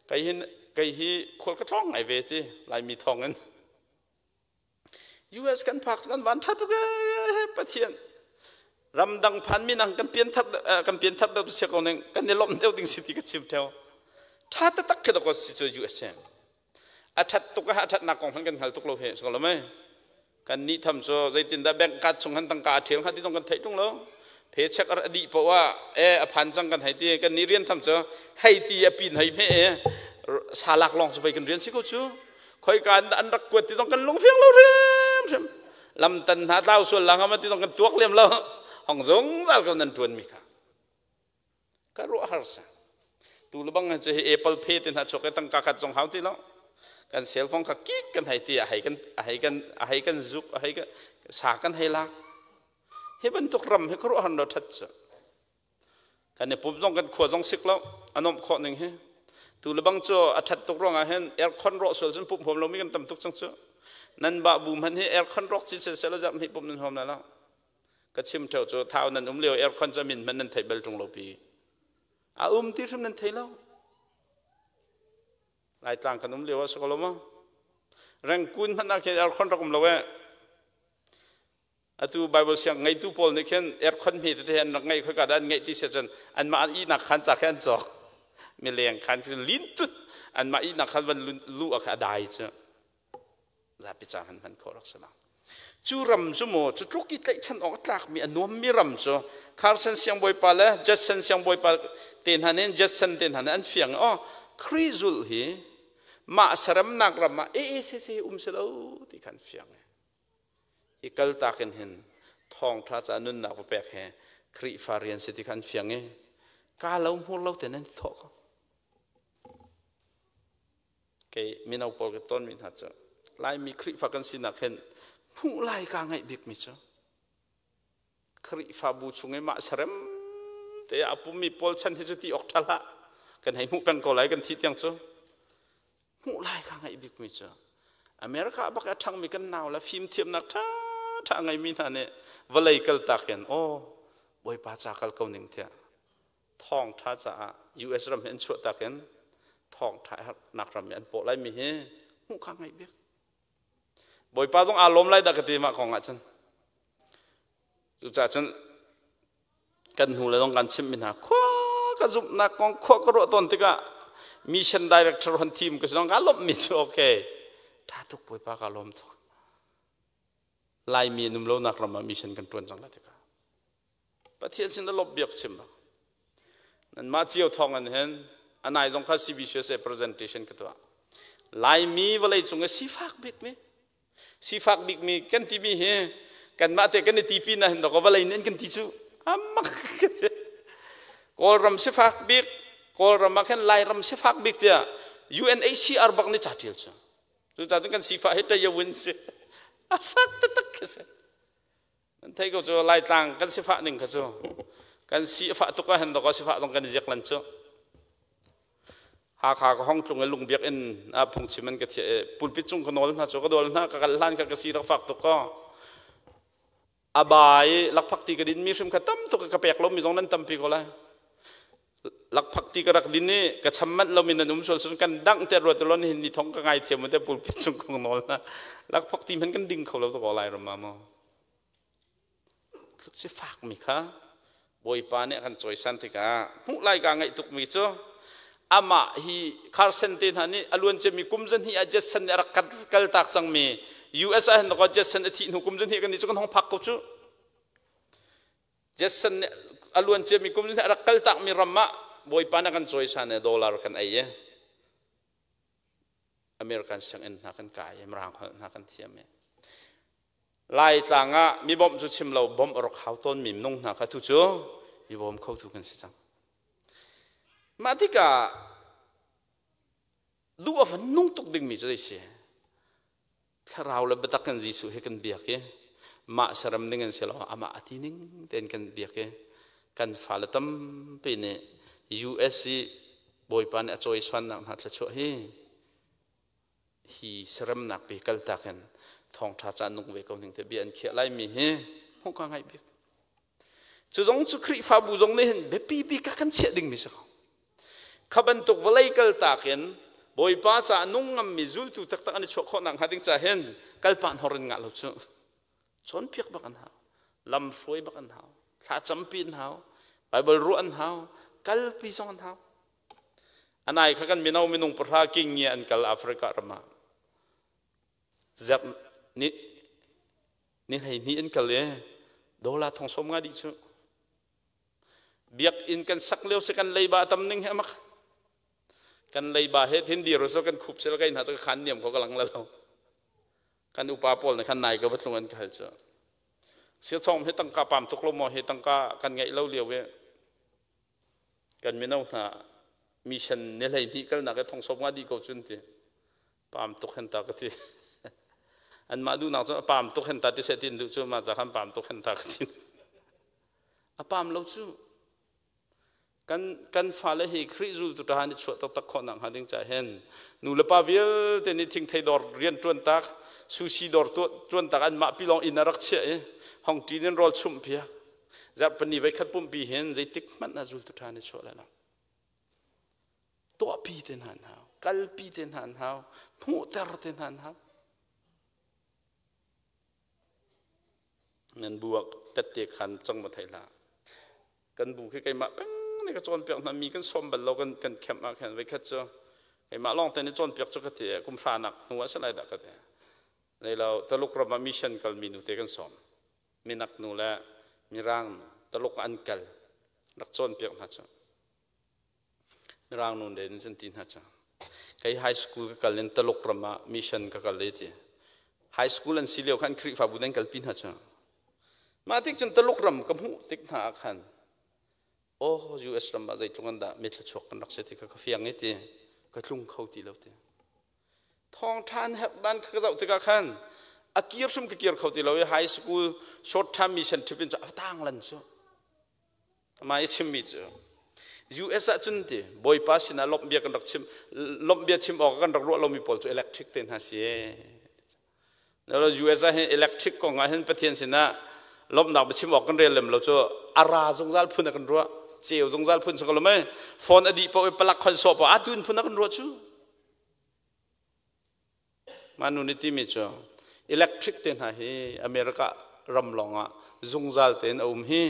Kei hin kei hi khual ka tlawng ngai ve ti Laimi thawng in. US kan phak kan van ṭha tuk ee Pathian ramdang phan mi nang kan pian thar kan pian thar deuh sia ko ning kan i lawmh deuh ding si ti ka chim theo ṭha taktak khi dok si cu USA a ṭhat tuk a ṭhatnak kong hmanh kan hngal tuk lo he so lo mei kan nih tham cu zeitindah bank card chung han tangka a ṭhial hnga ti zong kan theih ṭung lo paycheck a dih poah ah e a phan cang kan hei ti kan nih rian tham cu hei ti a pin hei hme e salak lawng cu pei kan rian si ko cu khoika an an rak kuat ti zong kan lungfiang lo hrimhrim lamtan hna tlau sual la ngam ti zong kan tuak lem lo hong zungzal ko nan tuan mi kha ka ruah har sa tu le bang cu hi apple pay te hna chok e tangka khat zong hau ti lo kan cell phone kha kik kan hei ti a hei kan a hei kan a hei kan zuk a hei kan sa kan hei lak hi bantuk ram hi khuaruah han lo that cu Kan i pum zong kan khua zong sik lo a nuamh khawh ning hi. Tu le bang cu a ṭhat tuk ruangah hin aircon rawh sual cun pumh huam lomi kan tam tuk cang cu. Nan bah bu hmanh hi aircon rawk ci sel sel zam hi pumh nan huam lai lo. Ka chim ṭheo cu thau nan um lio aircon cu min hmanh nan theih bal ṭung lo pi. A um ti hrim nan thei lo. Laitlang kan um lio ah si ko lo maw? Rengkun hmanh ah khin aircon rak um lo eh. Atu Bible siang ngeitu pawl nih khin aircon hme tete an rak ngeih khoika dah an ngeih ti si ahcun anmah an ihnak khan ca khi an cawk. Mileng khan cun lin tut anmah ihnak khan van lu ah a dai cu. Zapi ca hman hman khawh rak si lo. Cu ram cu maw cu tluk i tlaihchan awk a tlakmi a nuammi ram cu Carson siangbawipa le Judson siangbawipa te hna nih Judson te hna nih an fiang oh Khrih zulh hi mah saremnak ram ah ee se se um si lo ti khan fiang. Hi kaltak in hin thawngṭha ca nunnak va pek he Khrihfa rian si ti kha an fiang i ka lo hmur lo ten an i thawh ko. Kei mino pawl ka tonmi hna cu Laimi Khrihfa kan sinak hin hmuh lai kaa ngaih bikmi cu Khrihfabu chung i mah sarem te a pummi pawl chan hi cu ti awk ṭha hlah kan hei hmuh peng ko lai kan thih tiang cu hmuh lai ka ngaih bikmi cu America bak a ṭhangmi kan nau le fimthiamnak ṭha ṭha ngeimi hna nih vawlei kaltak in aw Bawipa ca kal ko ning tiah thawngṭha caah US ram hi an chuahtak in thawngṭha nak ram i an pawh laimi hi hmuh kha ngaih bik Bawipa zong aa lawm lai dah ka ti mah kong ah cun cucaah cun kan hnu le zong kan chimhmi hna khua ka zumhnak kong khua ka ruah tawn tikah mission director hon thim ka si zong ka lawmhmi cu okay tha tuk bawipa ka lawm tuk laimi num lonak ram ah mission kan tuan cang la tikah pathian sin lop biak chim bak nan mah cio thong an hen anai zong kha CBCUSA presentation ka tuah laimi vawlei cung i sifak bikmi Sifak bikmi kan timi hi kanmah te kan i tipi na hin dawk vawlei nih an kan ti cu amak ka ti. Kawlram sifak bik Kawlram ah khan Lairam sifak bik tiah UNHCR bak nih ca ṭial cu. Cucaah cun kan sifah hi ṭayawin si. A fak taktak khi si. Nan thei ko cu Laitlang kan sifah ning kha cu kan si a fah tuk ah hin dawk sifah zong kan i ziak lan cu. Hakha ka hong tlung i lungbiak in ah phungchim an ka thiah i pulpit cung ka nawl hna cu ka dawl hna ka kal hlan kha ka si rak fak tuk ko. A ba i lakphak ti ka din mi hrim kha tam tuk ka pek lomi zong nan tampi ko lai. Lakphak ti ka rak din i ka cham manh lomi nan um sual cun kan dangh te ruat law nihin ni thong ka ngaithiam te pulpit cung kong nawl na lakphak ti hmanh kan ding kho lo to lai ram ma maw. Tluk si fak mi kha Bawipa nih a kan cawisan tikah hmuh lai ka ngaih tuk mi cu amah hi Carson te hna nih a luan ciami kum zahnih ah Jetson nih a rak kal tak cangmi US ah hin Jetson a thih hnu kum zahnih kan nih cu kan hong phak ko cu. Jetson nih a luan ciami kum zahnih a rak kal takmi ram ah Bawipa nih a kan cawisan i dollar kan ei i American sianginn hna kan kai i Mirang holh hna kan thiam i Laitlang ah mi bawmh cu chim lo bawmh a rak hau tawnmi minung hna kha tu cu mi bawm khotu kan si cang. Mah tikah duh a van nung tuk dingmi cu zei si? Thlarau le biatak in Jesuh hi kan biak i mah saram ning in si lo amah a ti ning tein kan biak i kan fale tampi nih US i Bawipa nih a cawisannak hna thluachuah hi hi seremnak pe kaltak in thawngṭha ca nung ve ko ning te bia an khiah laimi hi hmuh ka ngaih bik. Cu zong cu Khrihfabu zong nih hin biapi bik ah kan chiah dingmi si ko. Kha bantuk vawlei kaltak in Bawipa ca nung ngammi zultu taktak an i chuah khawh nakhnga ding ca hin kalpah hor in ngah lo cu. Cawnpiak bak an hau. Lam hruai bak an hau. Thla campi an hau. Bible ruah an hau. Kalpi zong an hau. Anai kha kan mino minung pahra king ngia an kal Africa ram ah. Zep ni ni 12 an kal i dollar thong som nga dih cu. Biakinn kan sak lio si kan leiba tam ning he amak. Kan leiba he thin dir so kan khup sel kai hna cu khan niam ko ka lang la lo. Kan upa pawl nih khan nai ka va tlung an ka hal cu. Sia thong he tangka pam tuk lo maw he tangka kan ngeih lo lio i kan mino hna mission ni 12 kalnak i thong som nga dih ko cun ti pam tuk hen ta ka ti anmah duhnak cu a pam tuk hen ta ti seh tin duh cu mah ca khan pam tuk hen ta ka ti a pam lo cu kan kan fale hi Khrih zultu ṭha ni chuah taktak khawh nak hnga ding ca hin nu le pa vialte nih thingthei dawr rian ṭuan tak sushi dawr ṭuan tak anmah pilong inn a rak chiah i hong ṭin in rawl chumh piak zarhpini voikhat pumpi hin zeitik hmanh ah zultu ṭha ni chuah lai lo tuahpi te hna an hau kalpi te hna an hau hmuhter te hna an hau nan bu ah tette khan cang ma thei hlah kan bu khi keimah peng nih ka cawnpiak hna mi kan sawm bal lo kan kan kemh ah khan voikhat cu keimah lawng te nih cawnpiak cu ka ti kum hra nak hnu ah si lai dah ka ti nei lo Taluk ram ah mission kal mi nu te kan sawm minak nu le mirang nu Taluk an kal rak cawnpiak hna cu Mirang nu den cun ti hna cu kei high school ka kal in Taluk ram ah mission ka kal i ti high school an si lio khan Khrihfabu nan kalpi hna cu mah tik cun Taluk ram ka hmuh tik hna ah khan oh US ram ah zeitluk an dah mi thluachuak kan rak si ti kha ka fiang i ti ka tlung kho ti lo ti thawngṭha an herh dan ka zoh tikah khan a kir hrim ka kir kho ti lo i high school short term mission trip in cu a tang lan cu Amah i chimmi cu US ah cun ti Bawipa sinah lawmh bia kan rak chim lawmh bia chim awk kan rak ruah lomi pawl cu electric te hna si. US ah hin electric kong ah hin Pathian sinah lawmhnak bia chim awk kan rel lem lo cu a ra zungzal phun a kan ruah ceu zungzal phun si ko lo mei phone a dih paoh i palak khon sawh paoh a tun phun a kan ruah cu Mah nu nih timi cu electric te hna hi America ram lawngah zungzal tein a um hi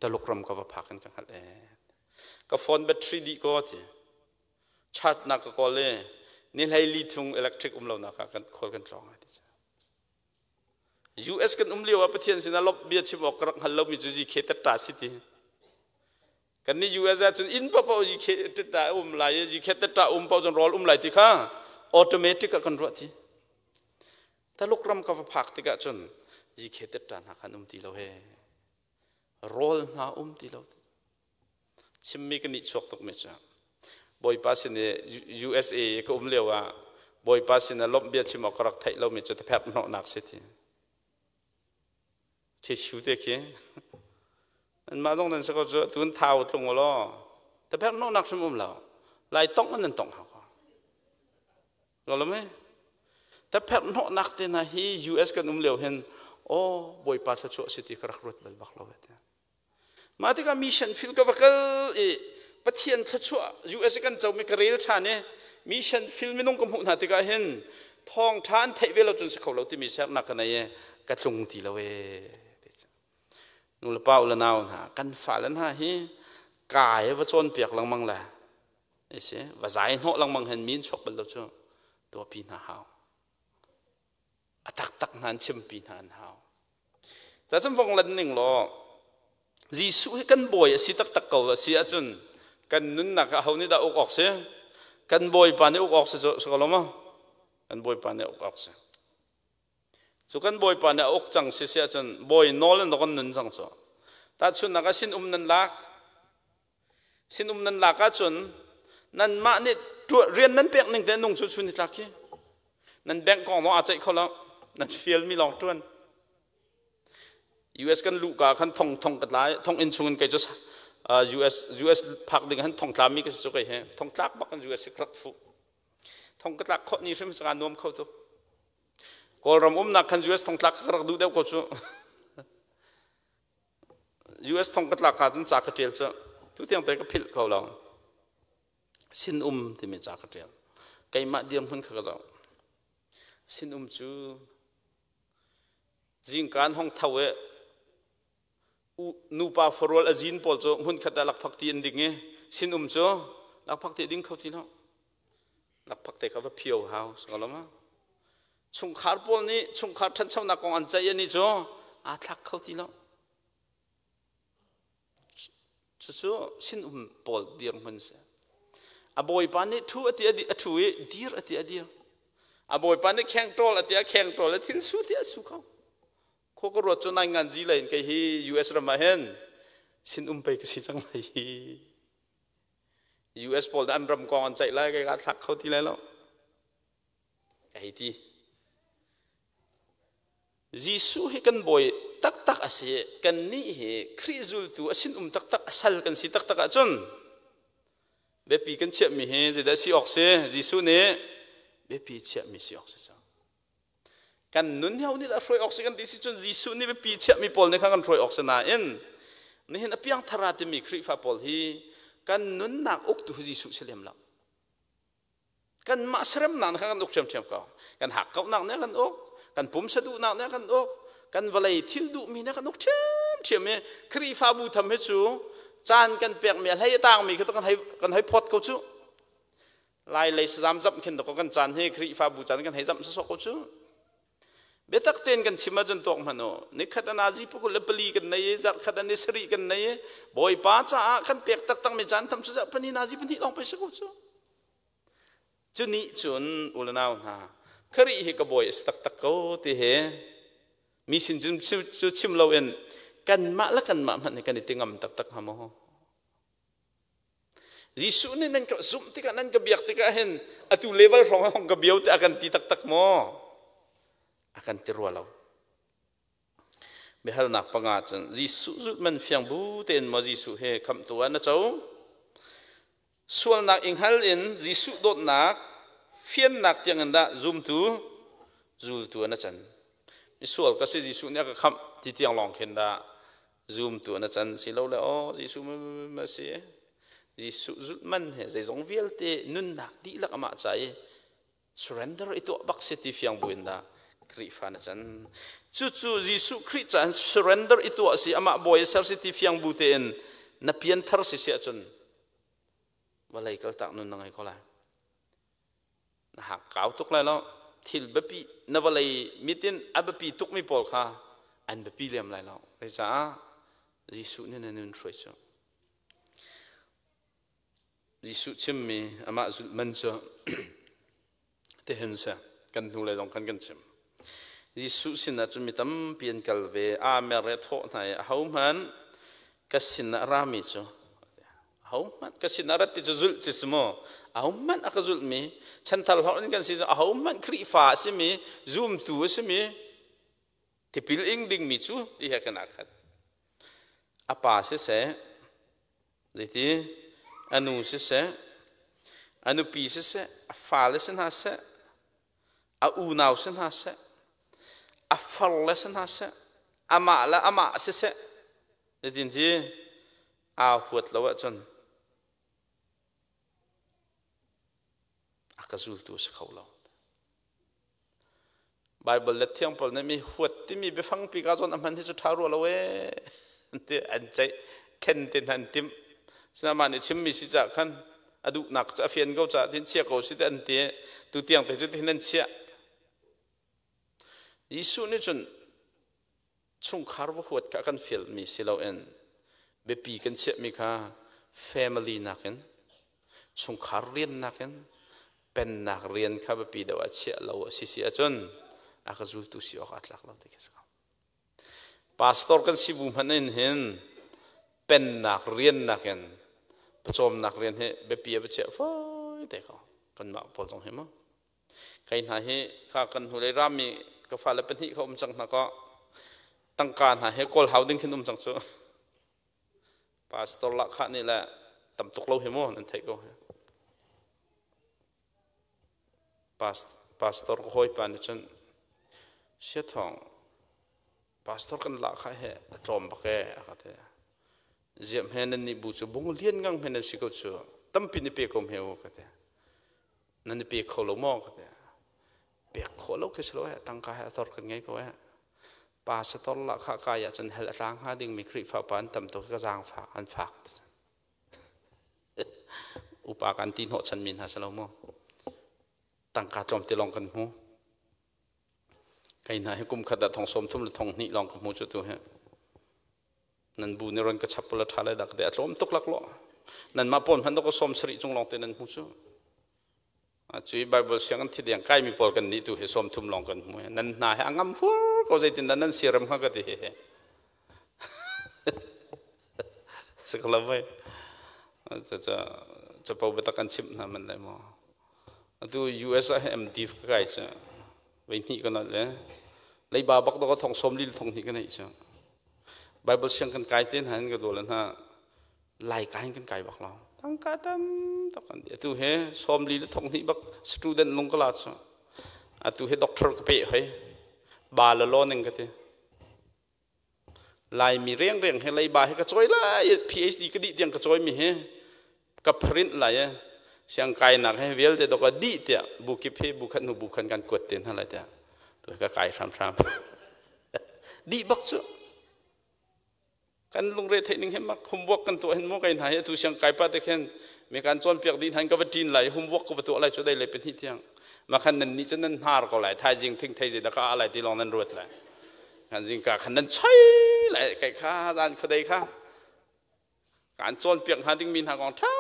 Taluk ram ka va phak in ka hngalh ee. Ka phone battery dih ko ti. Charge nak ka kawl i ni 14 chung electric um lonak ah kan khawl kan tlawng ai ti. US kan um lio ah Pathian sinah lop bia chim awk ka rak hngal lomi cu GK tatta si ti. Kan nih US ah cun inn paoh GK tatta um lai i GK tatta um paoh cun rawl um lai ti kha automatic ah kan ruah ti. Taluk ram ka va phak tikah cun GK tatta hna khan um ti lo he. Rawl hna um ti lo. Chimmi kan nih chuak tuk mi cu Bawipa sin i USA ka um lio ah Bawipa sin ah lawmh bia chim awk ka rak theih lomi cu thaphek hnawhnak si ti. Tissue te khi. Anmah zong nan si ko cu tun thau tlung law thaphek hnawhnak hrim um lo. Lai tong an tong hau ko. Lo lo me. Thaphek hnawhnak te hna hi US kan um lio hin oh Bawipa thluachuah si ti ka rak ruat bal bak lo. Mah tikah mission field ka va kal i Pathian thluachuah US kan comi ka rel ṭhan i mission field minung ka hmuh hna tikah hin thawngṭha an theih ve lo cun si kho lo timi sernak ka nei i ka tlung ti lo ee. Nulepa u le nau hna kan fale hna hi kai va cawnpiak lengmang le isi va zai hnawh lengmang hen min chuak bal lo cu tuahpi hna hau. A taktak hna an chimpi hna an hau. Cacun vong lan ning law Jesuh hi kan bawi a si taktak ko a si ahcun kan nunnak ah ho nih dah uk awk si? Kan bawipa nih uk awk si cu si ko lo maw? Kan bawipa nih uk awk si. Cu kan bawipa nih a uk cang si si ahcun bawi nawl in kan nun cang cu. Tahchunhnak ah sin um nan lak. Sin um nan lak ahcun nanmah nih rian nan pek ning te nung cu chun hi tlak khi. Nan bank kong lawng aa ceih kho lo. Nan fialmi lawng ṭuan. US kan luhka khan thong thong ka tla thong inn chungin kei cu US US phak ding han thong tlami ka si cu kei he thong tlak bak kan US rak fu thong ka tlak khawh ni hrim sanga nuam kho cu Kawlram umnak khan US thong tlak ka rak duh deuh ko cu US thong ka tlak ka cun ca ka ṭial cu tu tiang te ka philh kho lo sin um timi ca ka ṭial keimah dirhmun kha ka zoh sin um cu Zingka an hong tho i nupa farual a zin pawl cu hmunkhat ah lakphak ti an ding i sinum cu lakphak ti ding kho ti lo. Lakphak te kha va phio hau ma. Chungkhar pawl nih chungkhar ṭhanchonak kong an ceih ani cu aa thlak kho ti lo. Cucu sinum pawl dirhmun si. A bawipa nih ṭhu a ti a ṭhu i dir a ti a dir. A bawipa nih kheng ṭawl a ti a kheng ṭawl a thil su ti a su kho. Khua ka ruat cu nai ngan zi lei in kei hi US ram ah hin sinum pei ka si cang lai hi. US pawl dah an ram kong an ceih lai kei kaa thlak kho ti lai lo. Ka hei ti. Jesuh hi kan bawi taktak a si. Kannih hi Khrih zultu a sinum taktak, a sal kan si taktak ahcun biapi kan chiahmi hi zeidah si awk si? Jesuh nih biapi chiahmi si awk si cang. Kan nun hi ho nih dah hruai awk si kan ti si cun Jesuh nih biapi chiahmi pawl nih khan kan hruai awk si nain nihin a piangthar a timi Khrihfa pawl hi kan nunnak uktu hi Jesuh si lem lo. Kanmah seremnak nih khan kan uk ṭhiamṭhiam ko. Kan hakkauhnak nih a kan uk, kan pumsa duhnak nih a kan uk, kan vawlei thil duhmi nih a kan uk ṭhiamṭhiam i Khrihfabu tham hi cu caan kan pekmi a hlei a tangmi khi kan hei kan hei phawt ko cu. Lai lei sazam zamh khin dawkaw kan caan hi Khrihfabu caan kan hei zamh sawsawh ko cu. Biatak tein kan chim ahcun tuak hmanh u. Nikhat an azi pakul le pali kan nei i zarhkhat an i sarih kan nei i Bawipa caah kan pek taktakmi caan tam cu zarhpani nazi pahnih lawng pei si ko cu. Cu nih cun u le nau hna Khrih hi ka bawi a si taktak ko ti hi mi sin cu chim loin kanmah le kanmah hmanh hi kan i ti ngam taktak hnga maw? Jesuh nih nan ka zumh tikah nan ka biak tikah hin atu level hrawng hong ka bio te a kan ti taktak maw? A kan ti rua lo. Biahalnak panga cun Jesuh zulh man fiang bu tein maw Jesuh he khamhtu ah na co? Sualnak i hngal in Jesuh dawtnak fiannak tiangin dah zumtu zultu ah na can? Misual ka si Jesuh nih a ka khamh ti tiang lawng khin dah Zumtu na can si lo le aw Jesuh ma si Jesuh zulh man he zeizong vialte nunnak dihlak amah ca i surrender i tuah bak si ti fiang buin dah Khrihfa na can. Cucu Jesuh Khrih ca in surrender i tuah si amah bawi a ser si ti fiang bu tein na pianthar si si ahcun vawlei kaltak nun na ngei ko lai. Na hak kau tuk lai lo. Thil biapi na vawlei mit in a biapi tukmi pawl kha an biapi lem lai lo. Zeicah Jesuh nih na nun hruai cu. Jesuh chimmi amah zulh man cu tihin si kan hnu lei zong khan kan chim. Jesuh sinah cun mi tampi an kal ve. Aa mer i a thawh hna i ahohmanh ka sinah rami cu ahohmanh ka sinah rat ti cu zulh ti si maw ahohmanh a ka zulhmi chanthar hlorh in kan si cu ahohmanh Khrihfa a simi zumtu a simi tipil ing dingmi cu ti he kan aa khat a pa siseh zeiti a nu siseh a nupi siseh a fale si hna seh a unau si hna seh a farle si hna seh amah le amah siseh zeitin ti aa huat lo ahcun. ka zultu a si kho lo. Bible le thiang pawl nih mi huat timi biafang pi ka zawn a hman hi cu ṭha rua lo ee ti an ceih khen te hna an timh. Sinain mah nih chimmi si cah khan a duhnak cu a fian ko caah tin chia ko si te an ti tu tiang te cu tin an chiah. Jesuh nih cun chungkhar va huat kha kan fialmi si loin biapi kan chiahmi kha family nakin chungkhar rian nakin pennak rian kha biapi deuh ah chiah lo a si si ahcun a ka zultu si awk aa tlak lo ti khi si ko. Pastor kan si bu hmanh in hin pennak rian nakin pawcawmnak rian hi biapi a va chiah fawi te ko kanmah pawl zong hi mu. Kai hna hi kha kan hnulei rami ka fale pahnih kha um cang hna kaw tangka hna he kawl hau ding khin um cang cu. Pastor lahkhah nih le tam tuk lo hi mu nan theih ko. Pastor ka hawipa nih cun siathawng pastor kan lahkhah he a tlawm bak ee a ka ti. Ziam he nan nih bu cu bung lian ngang he nan si ko cu tampi ni pe ko hme u ka ti. Nan i pe kho lo maw ka ti. Pek khawh lo khi si lo eh tangka he a tor kan ngei ko eh. Pa sator lahkhah kai ah cun hell a tlang hnga dingmi Khrihfa upa an tam tuk ka zaangfak an fak. Upa kan ti hnawh chanmi hna si lo maw? Tangka tlawm ti lawng kan hmu. Kai hna hi kum khat ah thong sawm thum le thong hnih lawng ka hmu cu tu hi. Nan bu nih ron ka chap la ṭha lai dak te a tlawm tuk lak lo. Nan mah pawn hmanh ka sawm sarih cung lawng te nan hmu cu. Cui Bible siang an thi deng kaimi pawl kan nih tu hi sawm thum lawng kan hmu. Nan hna hi a ngam fur ko zeitin dah nan siaram hnga ka ti he. Sikla vai. Capo biatak kan chimh hna man lai maw. Atu US ah MD ka kai cu. Vei hnih ka nal le leiba bak do ka thong som lil thong hnih ka nei cu. Bible siang kan kai te hna in ka dol hna lai kai kan kai bak lo. Tangka tam tak kan di. Atu he som li le thong hnih bak student lung ka la cu. Atu he doctor ka pe hoi. Ba la lo ning ka ti. Laimi riangriang he leiba he ka cawi lai PhD ka dih tiang ka cawimi hi ka print lai e siangkainak he vialte dok a dih tiah bu kip hi bu khat hnu bu khat kan kuat te hna lai tiah tu ka kai hramhram dih bak cu kan lungre theih ning hi mak homework kan tuah hin mu kai hna hi atu siang kai pa te khin mi kan cawnpiak dih hna ka va ṭin lai homework ka va tuah lai cu dei le pahnih tiang makhan nan nih cun nan hnar ko lai thaizing thing thei zei dah ka ah lai ti lawng nan ruat lai kan zingka khan nan choi lai kai kha zan khuadei kha kan cawnpiak hnga dingmi hna kong ṭha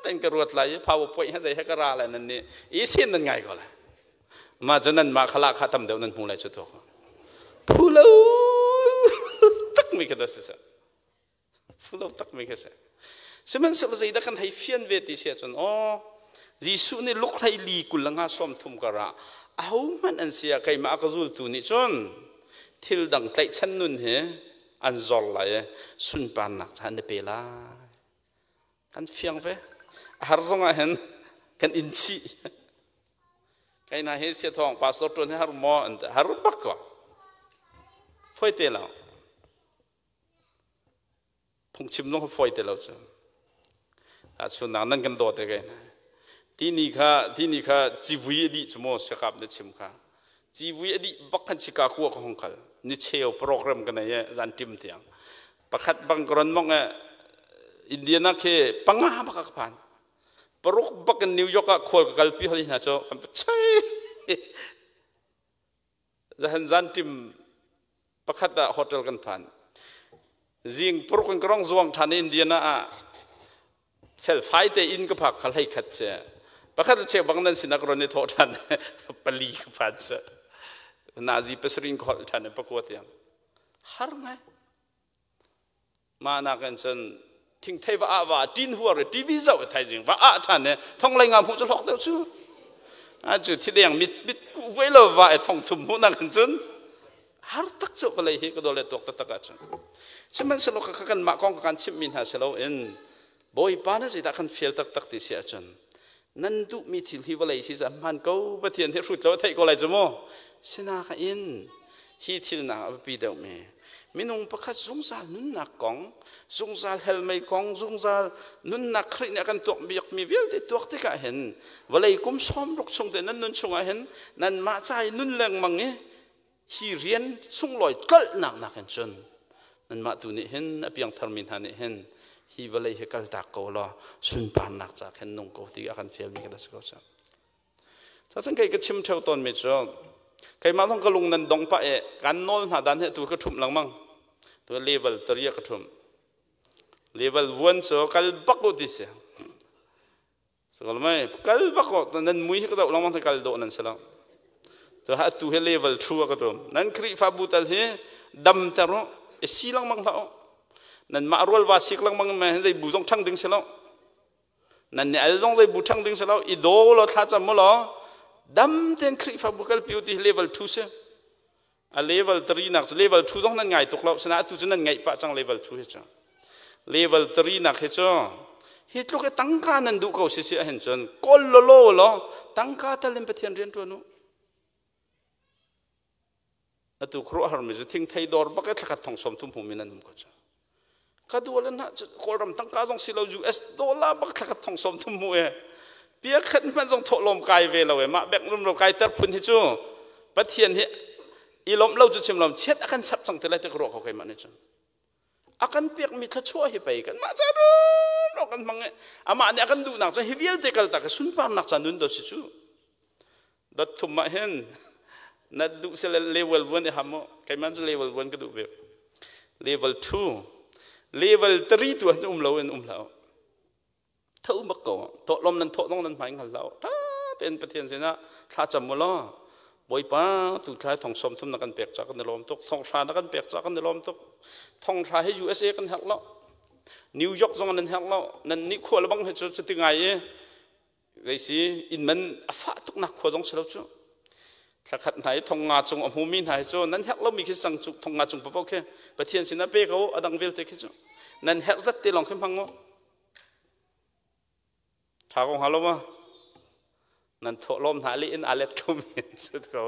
tein ka ruat lai i PowerPoint he zei he ka ra lai nan nih i sin nan ngai ko lai mah cu nan mah khala kha tam deuh nan hmu lai cu to phu lo tak mi kha da si phu lo tak mi kha si sihmanhsehlaw zeidah kan hei fian ve ti si ahcun aw Jesuh nih lukhlei li kul le nga sawm thum karah ahohmanh an si ah keimah a ka zultu nih cun thil dang tlaihchan nun hi an zor lai i sunparnak ca an i pe lai kan fiang ve a har zong ah hin kan in chih kai na hi sia thawng pastor tuan hi har maw an har bak ko foi te lo phungchim zong fawi te lo cu tahchunnak nan kan dawt e tini kha tini kha civui a dih cu maw siakap na chim kha civui a dih bak khan Chicago ka hong kal ni cheu program ka nei e zan tim tiang pakhat bang ka ron mong e Indiana khi panga bak ka phan paruk bak in New York ah khual ka kalpi holi hna cu kan chai Zahan zanṭim pakhat ah hotel kan phan. Zing puruk in ka rong zuang ṭhan i Indiana ah felfai te inn ka phak khal hei khat si. Pakhat le cheu bang nan sinak ron i thawh ṭhan pali ka phan si. Nazi pasarih in ka holh ṭhan i pakua tiang. Har ngai. Mah nakin cun thingthei va ah va ṭin huar i TV zoh i thaizing va ah ṭhan i thong lei nga hmuh cu hlawk deuh cu. A cu thideng mit mit vuai lo va i thong thum hmuh nakin cun har tak cu vawlei hi ka dawle tuak taktak ahcun. Sihmanhsehlaw kha kan mah kong kan chimhmi hna si loin Bawipa na zeidah kan fial taktak ti si ahcun nan duhmi thil hi vawlei si cah hmaan ko Pathian hi hrut lo theih ko lai cu mu. Sinaka in hi thil nak a biapi deuhmi. Minung pakhat zungzal nunnak kong, zungzal helmei kong, zungzal nunnak Khrih nih a kan tuak biakmi vialte tuak tikah hin vawlei kum 60 chung te nan nun chungah hin nanmah ca i nun lengmang i hi rian sunglawi tlolhnak nakin cun nanmah tu nih hin a piangtharmi hna nih hin hi vawlei hi kaltak ko law sunparnak ca khin nung ko ti a kan fialmi kan si ko cang. Cacun kei ka chim ṭheo tawnmi cu keimah zong ka lung nan dong pah i kan nawl hna dan hi atu ka ṭhumh lengmang. Tu level tari ka ṭhumh. Level vuan cu kal bak u ti si. Sakal mai kal bak u nan mui hi ka zoh lengmang kal dawh nan si lo. Cu ha atu hi level 2 ka ṭum. Nan Khrihfabu tal hi dam ter u, i si lengmang hlah u. Nan mah rual va sik lengmang mai zei bu zong ṭhang ding si lo. Nan nih al zong zei bu ṭhang ding si lo i daw law thlacam mu law dam tein Khrihfabu kalpi u ti level 2 si. A level 3 nak cu level 2 zong nan ngai tuk lo sina atu cu nan ngaih pah cang level 2 hi cu. Level 3 nak hi cu hi tluk i tangka nan duh ko si si ahin cun kawl lolo law tangka tal in Pathian rian ṭuan u. Atu khuaruahharmi cu thingthei dawr bak i thlakhat thong 30 hmumi nan um ko cu. Ka dual in Kawlram tangka zong si lo US dollar bak thlakhat thong 30 hmu e. Pia khat hmanh zong thawhlawm kai ve lo e. Mah bek rumro kai ter phun hi cu Pathian hi i lawmh lo cu chim lom chiat a kan serh cang te lai te ka ruah ko keimah nih cun. A kan pekmi thluachuah hi pei kan mah ca ro kan hmang i amah nih a kan duhnak cu hi vialte kal tak sunparnak ca nun do si cu. Dot thum ah hin na duh sile level 1 i ham mu keimah cu level 1 ka duh bik. Level 2 level 3 tu an um lo in um hlah tho bak ko thawhlawm nan thawh zong nan hmai hngal hlah tha tein Pathian sinah thla cam mu law Bawipa tu thlai thong 30 na kan pek ca kan i lawm tuk thong hra na kan pek ca kan i lawm tuk thong hra hi USA kan herh lo New York zong nan herh lo nan nih khua le bang hi cu cuti ngai i Zeisi inn man a fah tuknak khua zong si lo cu. Thlakhat hna i thong nga cung a hmumi hna hi cu nan herh lomi khi sang cu thong nga cung paoh khi Pathian sinah pe ko a dang vialte khi cu nan herh zat te lawng khi hmang u. Tha ko hnga lo ma? Nan thawhlawm hna li in aa let ko men cu ko.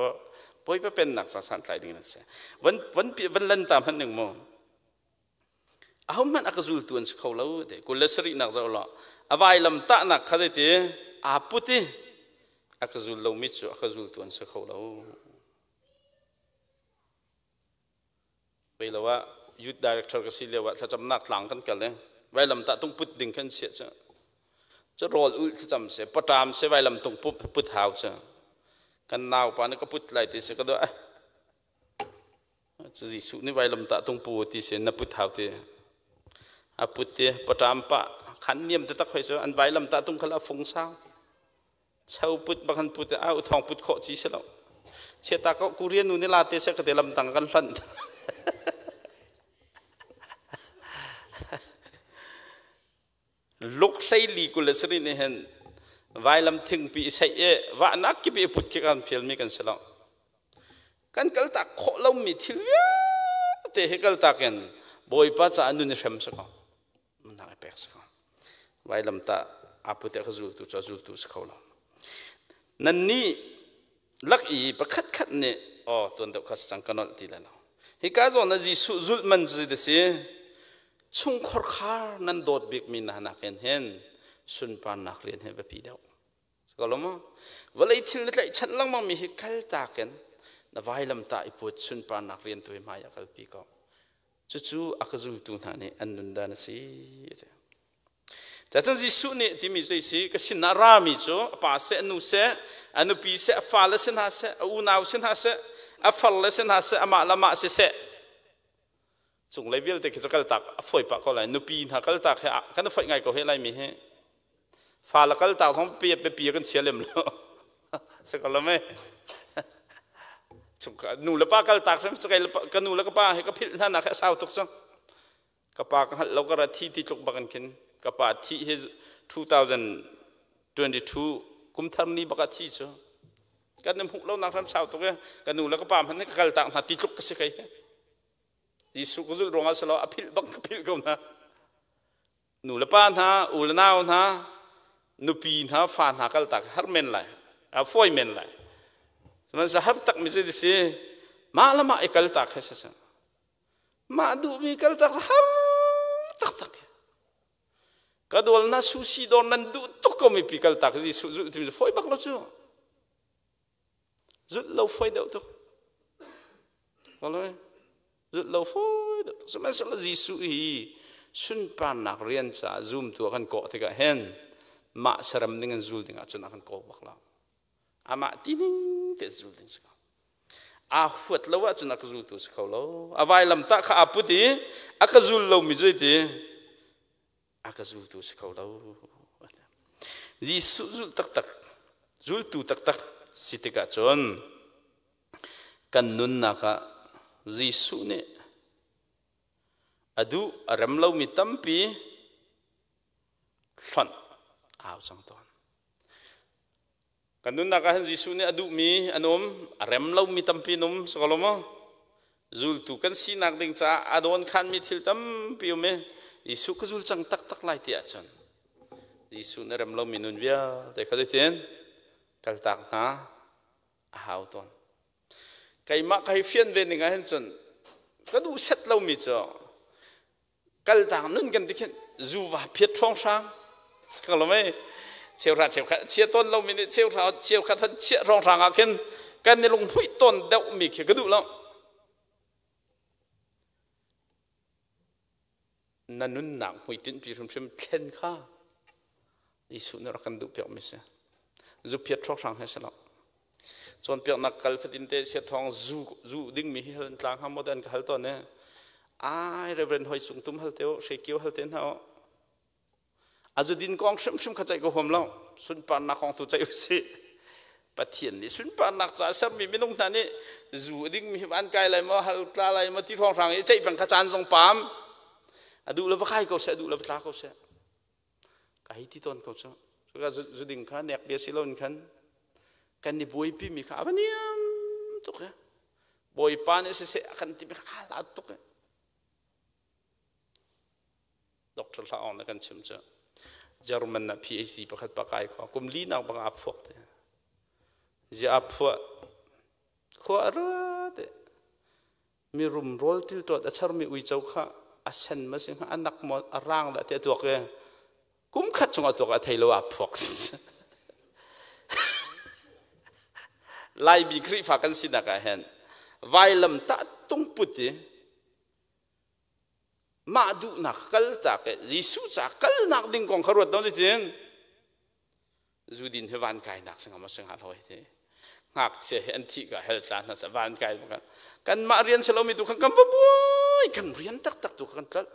Bawipa pennak ca santlai ding nan si. Van van van lan ta hmanh ning mu. Ahohmanh a ka zultu an si kho lo ti 27nak zoh law a vailam tahnak kha zeiti aa put i a ka zul lomi cu a ka zultu an si kho lo. Vei lo ah youth director ka si lio ah thlacamnak tlang kan kal i vailam tah tung put ding khan chiah cu cu rawl ulh thlacam se paṭam se vailam tung put hau cu kan nau pa nih ka put lai ti si ka duah Cu Jesuh nih vailamtah tung pu ti sin na put hau ti. A put ti paṭam pah khan niam te tak hoi cu an vailamtah tung khal a fung sau. Cho put bak han put au thong put khawh ci si lo. Chiata ko Korean nu ni la te se ka te lam tang kan hlan. Luk 14 27 nih hin vailam thingpi i seih i vahnak kip i put khi kan fialmi kan si lo. Kan kaltak khawh lomi thil vialte hi kaltak in Bawipa caah nun i hrem si ko. Nunnak i pek si ko. Vailam tah aa put i a ka zultu cu a zultu si kho lo. Nannih lak i pakhat khat nih aw tuan deuh kha cang ka nolh ti lai lo hika zawn ah Jesuh zulh man cu zeidah si chungkhar khar nan dawt bikmi hna nakin hin sunparnak rian hi biapi deuh ko lo maw vawlei thil na tlaihchanh lengmang mi hi kaltak in na vailam tah i put sunparnak rian tu hi hmai ah kalpi ko Cucu a ka zultu hna nih an nundan a si. Cacun Jesuh nih timi cu si ka sinah rami cu a pa seh, a nu seh, a nupi seh, a fale si hna seh, a unau si hna seh, a farle si hna seh, amah le amah siseh, cunglei vialte khi cu kaltak a fawi pah ko lai. Nupi hna kaltak hi kan foih ngai ko he laimi hi. Fale kaltak zong biapi kan chia lem lo. Si ko lo mei? Nu le pa kaltak hrim cu ka nu le ka pa hi ka philh hna nak hi a sau tuk cang. Ka pa ka hngalh lo ka ra thi ti tluk bak in khin ka pa thi hi 2022 kum thar ni bak ah thi cu kan i hmuh lo nak hram sau tuk i ka nu le ka pa hmanh ka kaltak hna ti tluk ka si kai Jesuh ka zulh ruangah si lo a philh bak ka philh ko hna. Nu le pa hna, u le nau hna, nupi hna, fa hna kaltak har men lai, a fawi men lai. Sihmanhsehlaw har tak mi cu si, mah le mah i kaltak hi si. Mah duhmi kaltak har taktak. Ka dawl na sushi dawr nan duh tuk ko mipi kaltak Jesuh zulh timi fawi bak lo cu. Zulh lo fawi deuh tuk. Zulh lo fawi deuh tuk. Sihmanhsehlaw Jesuh hi sunparnak rian caah zumtu a kan kawh tikah hin mah serem ding in zul ding ahcun a kan kaw bak lo. Amah tining te zul ding si ko. Aa huat lo ahcun a ka zultu si kho lo. A vailamtah kha aa put i a ka zul lomi cu ti a ka zultu si kho lo. Jesuh zul taktak, zultu taktak si tikah cun kan nunnak ah Jesuh nih a duh a rem lomi tampi hlonh a hau cang tawn. Kan nunnak ah hin Jesuh nih a duhmi an um, a rem lomi tampi an um, si ko lo maw? Zultu kan sinak ding caah a dawn khanmi thil tampi um i Jesuh ka zul cang taktak lai ti ahcun Jesuh nih rem lomi nun vialte kha zeitin kaltak hna a hau tawn. Keimah ka hei fian ve ning ah hin cun ka duh set lomi cu kaltak nun kan ti khin zuva phiat hrawnghrang ka lo mei cheuhra cheukhat chia tawn lomi nih cheuhra cheukhat han chiah hrawnghrang ah khin kan i lunghmuih tawn deuh mi khi ka duh lo na nunnak hmuitinh pi hrimhrim thlen kha Jesuh nih rak kan duh piak mi si zuphiat hrawnghrang he si lo Cawnpiaknak kal fatin te sia thawng zu zu dingmi hi hal tlang ha maw dan ka hal tawn e. Ai Reverend hoi sung tum hal te o she kio hal te hna o. A zu din kong hrimhrim kha ceih ko huam lo. Sunparnak kong tu ceih usih. Pathian nih sunparnak ca sermi minung hna nih zu a dingmi hi van kai lai maw hal tla lai maw ti hrawnghrang i ceih peng kha caan zong pam. A duh lo va kai ko seh, a duh lo va tla ko seh. Ka hei ti tawn ko cu. Cuka zu ding kha nek bia si loin khan kan i buaipi mi kha a va niam tuk e. Bawipa nih siseh a kan timi kha aa hlat tuk e. Dr. Hla Aung na kan chim cu German na PhD pakhat pa kai kho kum li nak bang aa phuak te. Zia aa phuah khua a ruat e. Mirum rawl tilṭawt a charmi uico kha a sen ma si hnga a nak maw a rang dah ti a tuak i kum khat chung a tuak a thei lo aa phuak. Laimi Khrihfa kan sinak ah hin vailam tah tungput i mah duhnak kal tak i Jesuh ca kalnak ding kong kha ruat do tin zudin hi van kainak singam ma singha hoi ti ngakchia hi an thih ka hel tla hna sa van kai baka kan mah rian salomi tu kan kan buai kan rian taktak tu kan tlal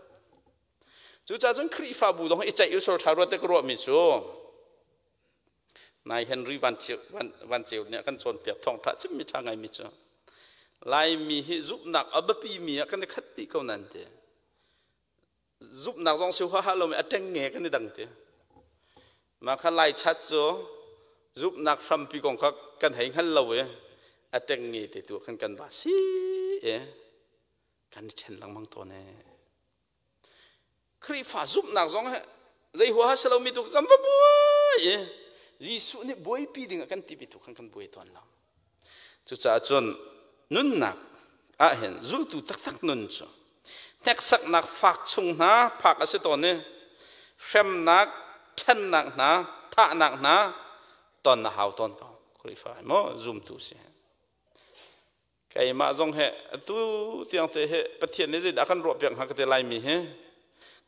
cucaah cun Khrihfabu zong i ceih usol tha ruat te ka ruah mi cu nai Henry Van Ceu Van Ceu nih kan cawnpiak thawngtha chimmi tha ngai mi cu Laimi hi zumhnak a biapi mi ah kan i khat dih ko nan ti zumhnak zong si huaha lomi a ṭengnge kan i dang ti. Mah kha Lai chat cu zumhnak hrampi kong kha kan hei hngal lo i a ṭengnge te tu khan kan va si i kan i ṭhen lengmang tawn e. Khrihfa zumhnak zong he zei huaha si lomi tu kan va buai i Jesuh nih buaipi ding ah kan timi tu khan kan buai tawn lo. Cucaah cun nunnak ah hin zultu taktak nun cu hneksaknak fak chung hna phak a si tawn i hremnak, ṭhennak hna, thahnak hna ton a hau tawn ko. Khrihfa maw zumtu si. Keimah zong he atu tiang te he Pathian nih zeidah kan ruah piak hnga ka ti laimi hi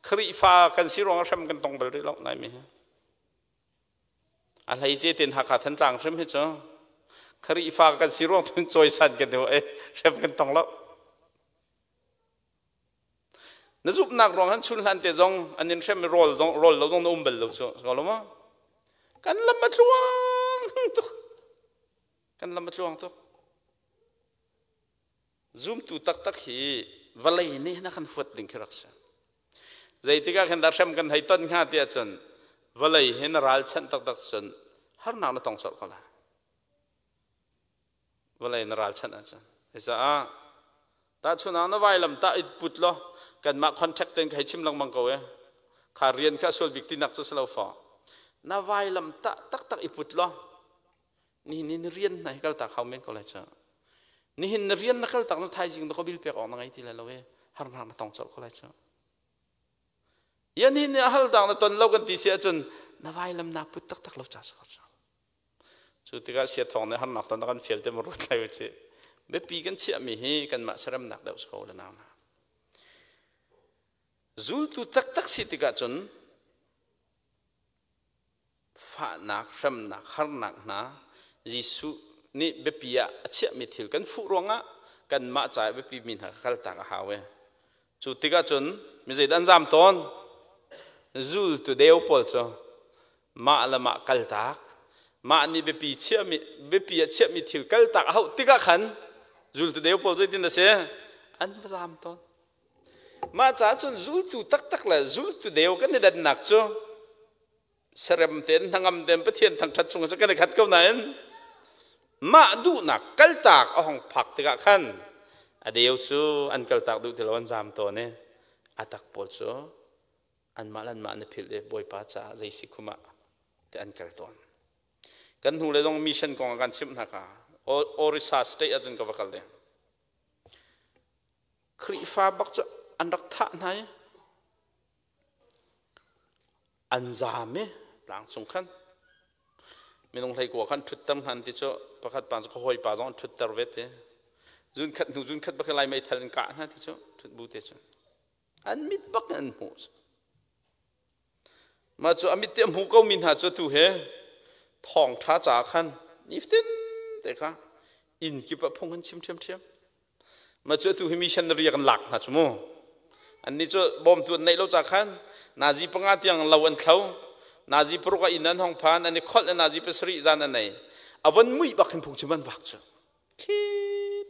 Khrihfa kan si ruangah hrem kan tong bal rih lo laimi hi. A hleice tein Hakha Thantlang hrim hi cu Khrihfa kan si ruang tun cawisan kan deuh e hrem kan tong lo. Na zumhnak ruang han chun hlan te zong an in hrem rawl zong rawl lo zong na um bal lo cu ko lo ma kan lam a tluang tuk kan lam a tluang tuk Zumtu taktak hi vawlei nih na kan fuat ding khi rak si. Zeitik ah khin dah hrem kan hei ton hnga tiah cun vawlei hi na ralchanh taktak cun harnak na tong colh ko lai. Vawlei na ralchanh ahcun. Caah tahchun ah na vailam tah i put law kanmah contract ten ka hei chim lengmang ko e. Kha rian kha sual bik tinak cu si lo fa. Na vailam tah taktak i put law Nihin ni rian na hi kaltak hau men ko lai cu. Nihin na rian na kaltak na thaizing na ka bil pek awk na ngei ti lai lo e. Harnak na tong colh ko lai cu. Yan hi nih a hal dang na ton lo kan ti si ahcun na vailam naa put taktak lo ca si ko cu. Cu tikah sia thawng nih harnak ton a kan fial te ma ruat lai u ci. Biapi kan chiahmi hi kanmah seremnak deuh si ko le nau hna. Zultu taktak si tikah cun fahnak, hremnak, harnak hna Jesuh nih biapi ah a chiahmi thil kan fuh ruangah kanmah caah biapi mi hna kha kaltak a hau e. Cu tikah cun mi zeidah an zaam tawn? Zultu deu pawl cu mah le mah kaltak, mah nih biapi chiahmi biapi ah chiahmi thil kaltak a hauh tikah khan zultu deu pawl zeitin a si? An va zaam tawn. Mah caah cun zultu taktak le zultu deu kan i dannak cu serem tein hnangam tein Pathian thangṭhat chung cu kan i khat ko nain mah duhnak kaltak a hong phak tikah khan a deu cu an kaltak duh ti lo an zaam tawn i a tak pawl cu anmah le anmah an i philh i Bawipa caah zei si khum ah ti an kal tawn. Kan hnu le zong mission kong ah kan chimh hna kha Orissa state ahcun ka va kal ding. Khrihfa bak cu an rak thah hna i an zaam i tlangcung khan minung hleikua khan ṭhutter hna an ti cu pakhat pa cu ka hawipa zong an ṭhutter ve te zun khat hnu zun khat bak lai meithal in kah hna ti cu ṭhut bu te cu an mit bak in an hmuh Mah cu a mit te a hmu komi hna cu atu he thawngṭha caah khan nifatin te kha inn kip ah phung an chim ṭhiamṭhiam. Mah cu atu hi missionary ah kan lak hna cu mu. Annih cu bawmtu an neih lo ca khan nazi panga tiang lo an thlo. Nazi paruk ah inn an hong phan, an i kholh i nazi pasarih zan an ei. A von muih bak hin phungchim an vak cu. Khi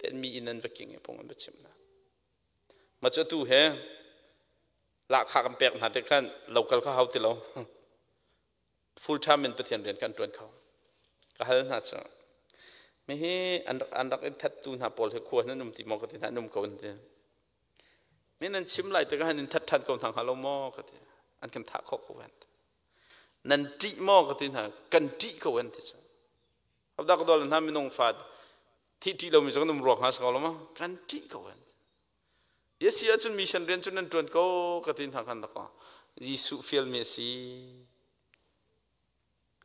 tein mi inn an va king i phung an va chim hna. Mah cu atu he lahkhah kan pek hna te khan local kha hau ti lo full time in Pathian rian kan ṭuan kho ka hal hna cu mi hi an an rak in thattu hna pawl hi khua nan um ti maw ka ti hna an um ko an ti mi nan chim lai te ka han in that ṭhan ko hna hnga lo maw ka ti an kan thah khawh ko an ti nan ṭih maw ka ti hna kan ṭih ko an ti cu Abda ka dol hna minung fa thi ṭih lomi cu kan um ruak hnga si ko lo maw kan ṭih ko an ti Yesi ahcun mission rian cu nan ṭuan ko ka ti hna khan dakaw Jesuh fialmi a si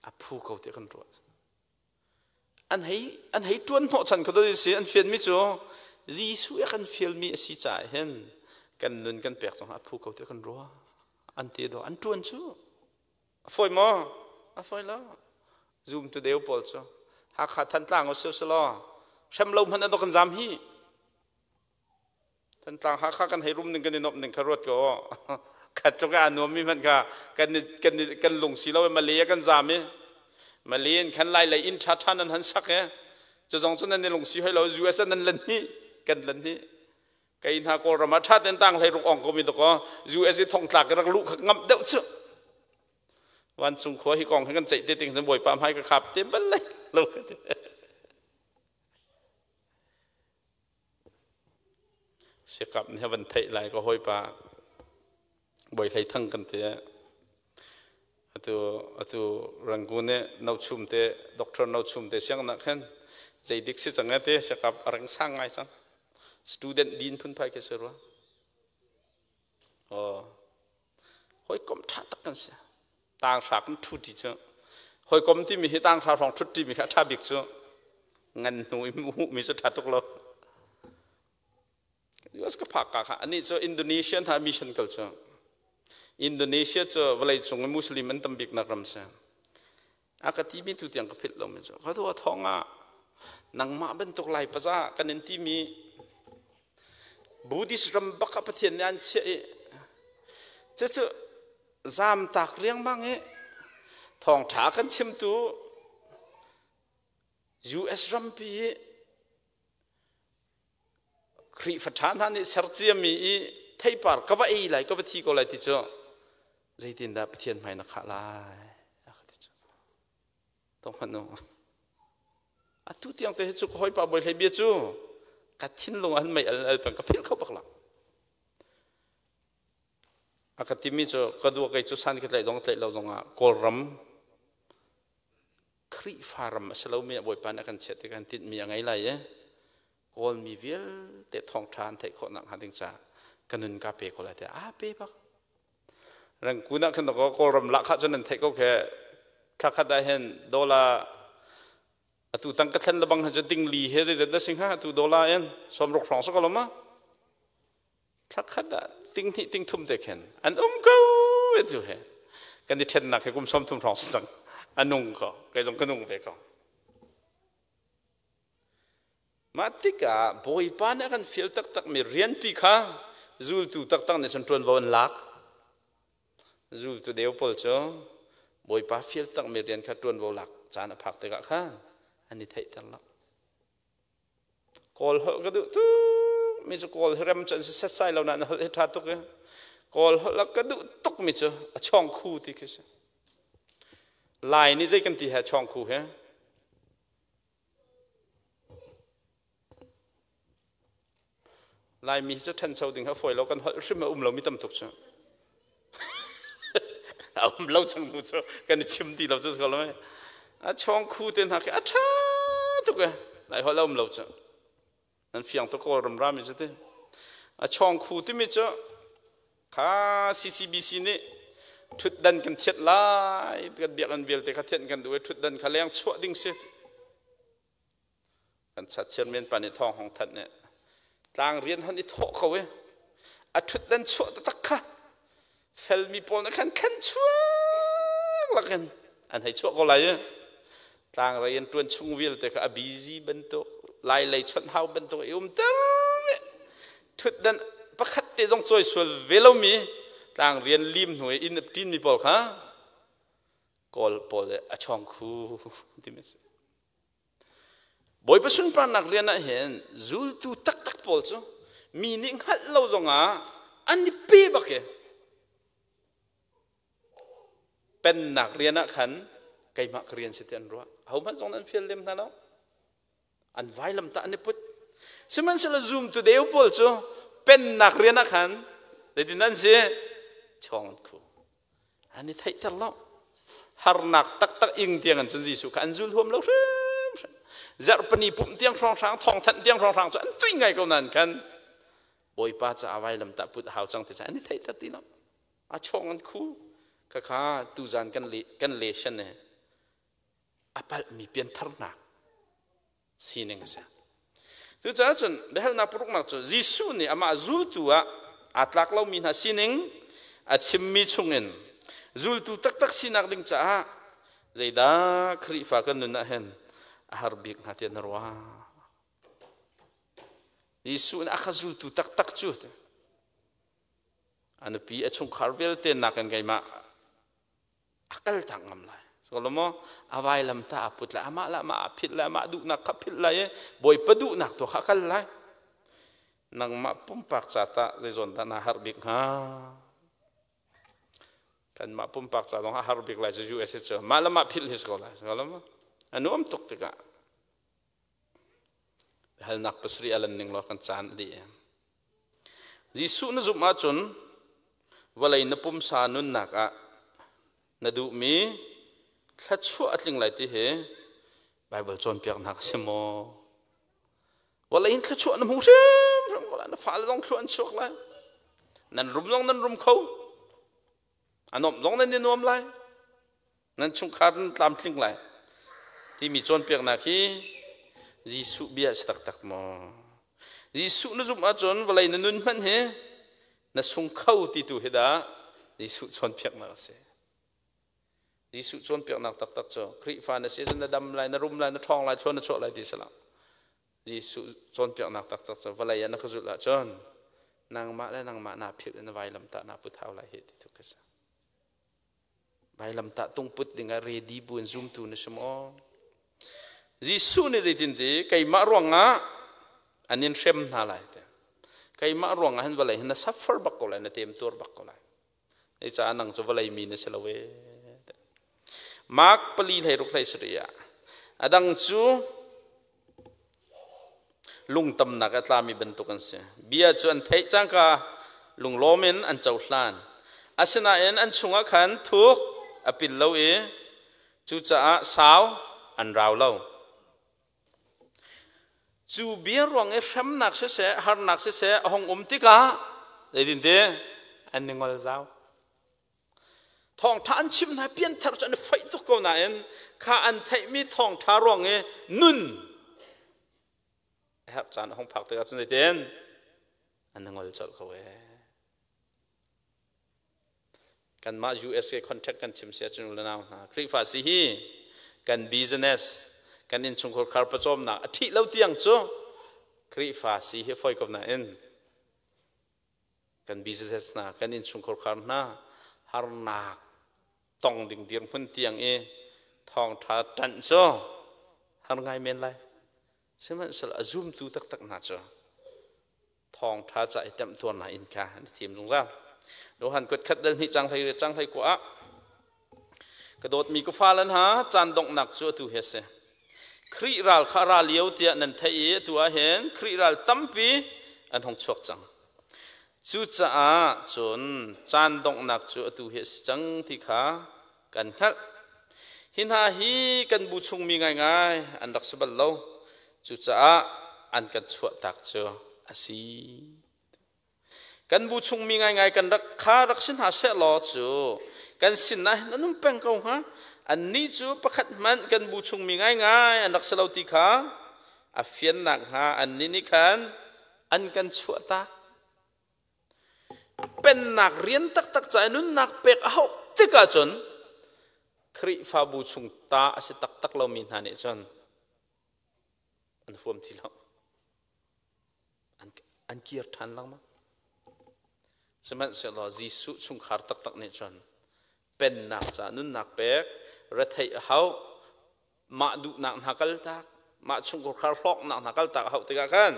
a phu ko tiah kan ruah an hei an hei ṭuan hnawhchan kho si an fianmi cu Jesuh a kan fialmi a si caah hin kan nun kan pek zong a phu ko tiah kan ruah an ti do an ṭuan cu a fawi maw a fawi lo zoom tu deu pawl cu Hakha Thantlang o si law hrem lo hmanh an kan zam hi Thantlang Hakha kan hei rum ning kan i nuamh ning kha ruat ko. Khat tluk ah a nuammi hmanh kha kan kan kan lung si lo i Malay ah kan zaam i Malay in khan lai lei inn ṭha ṭha nan han sak i cu zong cu nan i lung si hoi lo US ah nan lan hi kan lan hi kei hna Kawlram ah ṭha ten tang hlei ruk ong ko mi dakaw US i thongtlak i rak luh kha ngamh deuh cu vancung khua hi kong hi kan ceih te ting cun Bawipa hmai ka khap te bal lai lo ka ti. Sikap nih a van theih lai ka hawipa Bawi Hlei Thang kan ti. Atu atu Rangoon i Nochum te Doctor Nochum te siang nak khan zeidik si cang te sikap a reng sang ngai cang. Student dean phunphai khi si rua. Oh. Hawikom ṭha tak kan si. Tanghra kan ṭhu ṭi cu hawikom timi hi tanghra hrawng ṭhut ṭimi kha a ṭha bik cu ngan hnu i hmuhmi cu ṭha tuk lo. US ka phak ka kha anih cu Indonesian hna mission kal cu Indonesia cu vawleicung i Muslim an tam biknak ram si. A ka timi tu tiang ka philh lomi cu ka dua thawng ah nangmah bantuk lai paza kan in timi Buddhist ram bak ah Pathian nih an chiah i cucu zamtak riangmang i thawngṭha kan chimtu US rampi i Khrihfa ṭha hna nih ser ciami i theipar ka va ei lai ka va thi ko lai ti cu zeitindah Pathian hmai na khah lai a ka ti cu tong hmanh u atu tiang te hi cu ka hawipa bawi hlei bia cu ka thinlung an mei al al peng ka philh kho bak lo A ka timi cu ka dua kei cu san ka tlaih zong tlaih lo zongah Kawlram Khrihfa ram a si lomi ah Bawipa nih a kan chiah tikah tinhmi a ngei lai i Kawlmi vialte thawngṭha an theih khawh nakhnga ding caah Ka nun ka pe ko lai tiah aa pe bak. Rangkun ah khan Kawlram lahkhah cu nan theih ko khe thla khat ah hin dollar atu tang ka thlen lebang cu ting li he zeizat dah si hnga atu dollar in 60 hrawng si ko lo ma thla khat ah ting hnih ting thum te khin an um ko tu he kan i ṭhennak he kum 30 hrawng si cang a nung ko kei zong ka nung ve ko. Mah tikah Bawipa nih a kan fial taktakmi rianpi kha zultu taktak nih cun ṭuanvo an lak. Zultu deu pawl cu Bawipa fial takmi rian kha ṭuanvo lak caan a phak tikah khan an i theihter lo. Kawl holh ka duh tuk mi cu Kawl hi rem cu an si setsai lo nain holh hi ṭha tuk i Kawl holh a ka duh tuk mi cu a chawngkhu ti khi si. Lai nih zei kan ti he chawngkhu he? Laimi hi cu ṭhancho ding a fawi lo, kan holh hrim a um lomi tam tuk cu. A um lo cang hnu cu kan i chim ti lo cu ko lo. A chawngkhu te hna khi a ṭha tuk e. Lai holh a um lo cu. Nan fiang tuk Kawlram rami cu ti. A chawngkhu timi cu kha CCBC nih ṭhutdan kan thiat lai kan biakinn vialte kha thianh kan duh i ṭhutdan kha leng chuah ding si. Kan chat chairman pa nih thawng hong thanh nih tlang rian hon i thawh ko i a ṭhutdan chuah taktak kha felmi pawl nih khan khan chuak lakin an hei chuah ko lai i tlangrei an ṭuan chung vialte kha a busy bantuk lai lei chawnh hau bantuk i umter ṭhutdan pakhat te zong cawi sual ve lomi tlang rian lim hnu i inn ṭin mi pawl kha kawl pawl a chawng khu timi si. Bawipa sunparnak rian ah hin zultu taktak pawl cu mi nih hngalh lo zongah an i pe bak i pennak rian ah khan keimah ka rian si ti an ruah. Ahohmanh zong an fial lem hna lo. An vailam tah an i put. Sihmanhsehlaw zumtu deu pawl cu pennak rian ah khan zeitin an si? Chawng an khu. An i theihter lo. Harnak taktak ing tiang an cun Jesuh kha an zul huam lo hrimhrim. Zarhpini pumh tiang hrawnghrang, thawngthanh tiang hrawnghrang cu an tui ngai ko nain khan Bawipa caah vailamtah put a hau cang ti an i theihter ti lo. A chawng an khu. Khakha tuzan kan le kan lesson ne a palhmi piantharnak sining a si. Cucaah cun biahalnak paruknak cu Jesuh nih amah zultu ah aa tlak lomi hna sining a chimmi chungin zultu taktak sinak ding caah zeidah Khrihfa kan nun ah hin a har bik hnga tiah na ruah? Jesuh nih a ka zultu taktak cu a nupi a chungkhar vialte nakin keimah a kal tak ngam lai. Solomo a vailam ta a put lai, amah le amah a philh lai, amah duhnak kha philh lai i Bawipa duhnak tu kha kal lai. Nangmah pumpak ca tah zeizawn dah naa harh bik hnga? Kanmah pumpak ca zong a har bik lai cu USA cu mah le mah philh hi si ko lai. Solomo a nuam tuk tikah halnak pasarih a lan ning law kan caan a dih. Jesuh na zumh ahcun vawlei na pumsa nunnak ah na duhmi thluachuah a tling lai ti hi Baibal cawnpiaknak a si maw? Vawlei in thluachuah na hmu hrimhrim ko lai, na fale zong thlua an chuak lai, nan rum zong nan rum kho, a nuamh zong nan i nuam lai. Nan chungkhar nan tlamtling lai timi cawnpiaknak hi Jesuh bia a si taktak maw? Jesuh na zumh ahcun vawlei na nun hmanh hi na sung kho ti tu hi dah Jesuh cawnpiaknak a si. Jesuh cawnpiaknak taktak cu Khrihfa na si cun na dam lai, na rum lai, na ṭhawng lai, thlua na chuah lai ti si lo. Jesuh cawnpiaknak taktak cu vawlei ah na ka zulh ahcun nangmah le nangmah naa philh in na vailamtah naa put hau lai hi ti tu khi si. Vailamtah tungput dingah ready bu in zumtu na si maw? Jesuh nih zeitinti keimah ruangah an in hrem hna lai te. Keimah ruangah hin vawlei hin na suffer bak ko lai, na temtuar bak ko lai. Ei caah nang cu vawlei mi na si lo e. Mark pali hlei ruk hlei sarih ah a dang cu lungtamnak a tlami bantuk an si. Bia cu an theih cangka lunglawm in an cohlan. Asinain an chungah khan thuk a pil lo i cucaah sau an rau lo. Cu bia ruang i hremnak siseh, harnak siseh a hung um tikah Zeitin ti an ni ngol zau. Thawngṭha an chim hna pianthar cu an i foih tuk ko nain kha an theihmi thawngṭha ruang i nun a herh caan a hung phak tikah cun zeitin an i ngol colh ko ee. Kanmah USA contract kan chim si ahcun u le nau hna Khrihfa si hi kan business kan innchungkhar khar pawcawmnak a ṭhih lo tiang cu Khrihfa si hi fawi ko nain kan business hna kan innchungkhar khar hna harnak tong ding dirhmun tiang i thawngṭha ṭanh cu har ngai men lai. Sihmanhsehlaw a zumtu taktak hna cu thawngṭha ca i temhtuarnak inn kha an i thim zungzal. Johan kuat khat dal hnih cang hlei riat cang hlei kua ah ka dawtmi ka fale hna caan donghnak cu atu hi a si. Khrih ral kha ra lio tiah nan theih i atu ah hin Khrih ral tampi an hung chuak cang. Cucaah cun caan donghnak cu atu hi a si cang ti kha kan hngalh. Hi hna hi kan bu chungmi ngaingai an rak si bal lo. Cucaah an kan chuahtak cu a si. Kan bu chungmi ngaingai kan rak kha rak si hna seh law cu kan sinah hin an um peng ko hnga. Annih cu pakhat hmanh kan bu chungmi ngaingai an rak si lo ti kha a fiannak hnga annih nih khan an kan chuahtak. Pennak rian taktak ca i nunnak pek a hauh tikah cun Khrihfabu chung ta a si taktak lomi hna nih cun an huam ti lo. An kir ṭhan lengmang. Sihmanhsehlaw Jesuh chungkhar taktak nih cun pennak ca nunnak pek, retheih a hauh, mah duhnak hna kaltak, mah chungkhar hlawknak hna kaltak a hauh tikah khan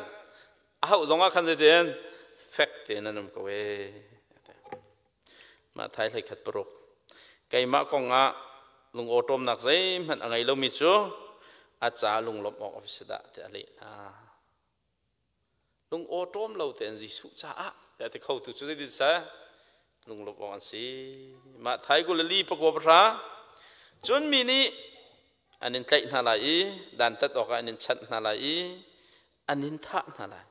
a hauh zongah khan zeitin fek tein an um ko ee. Mah thai hlei khat paruk. Keimah kong ah lungawṭawmnak zeihmanh a ngei lomi cu a ca lunglawmh awk a si dah tiah a leh hna. Lungawṭawm lo tein Jesuh caah tiah ti khotu cu zeitin seh lunglawmh awk an si. Mah thai Galilee pakua pahra cun mi nih an in tlaih hna lai i dantat awkah an in chanh hna lai i an in thah hna lai.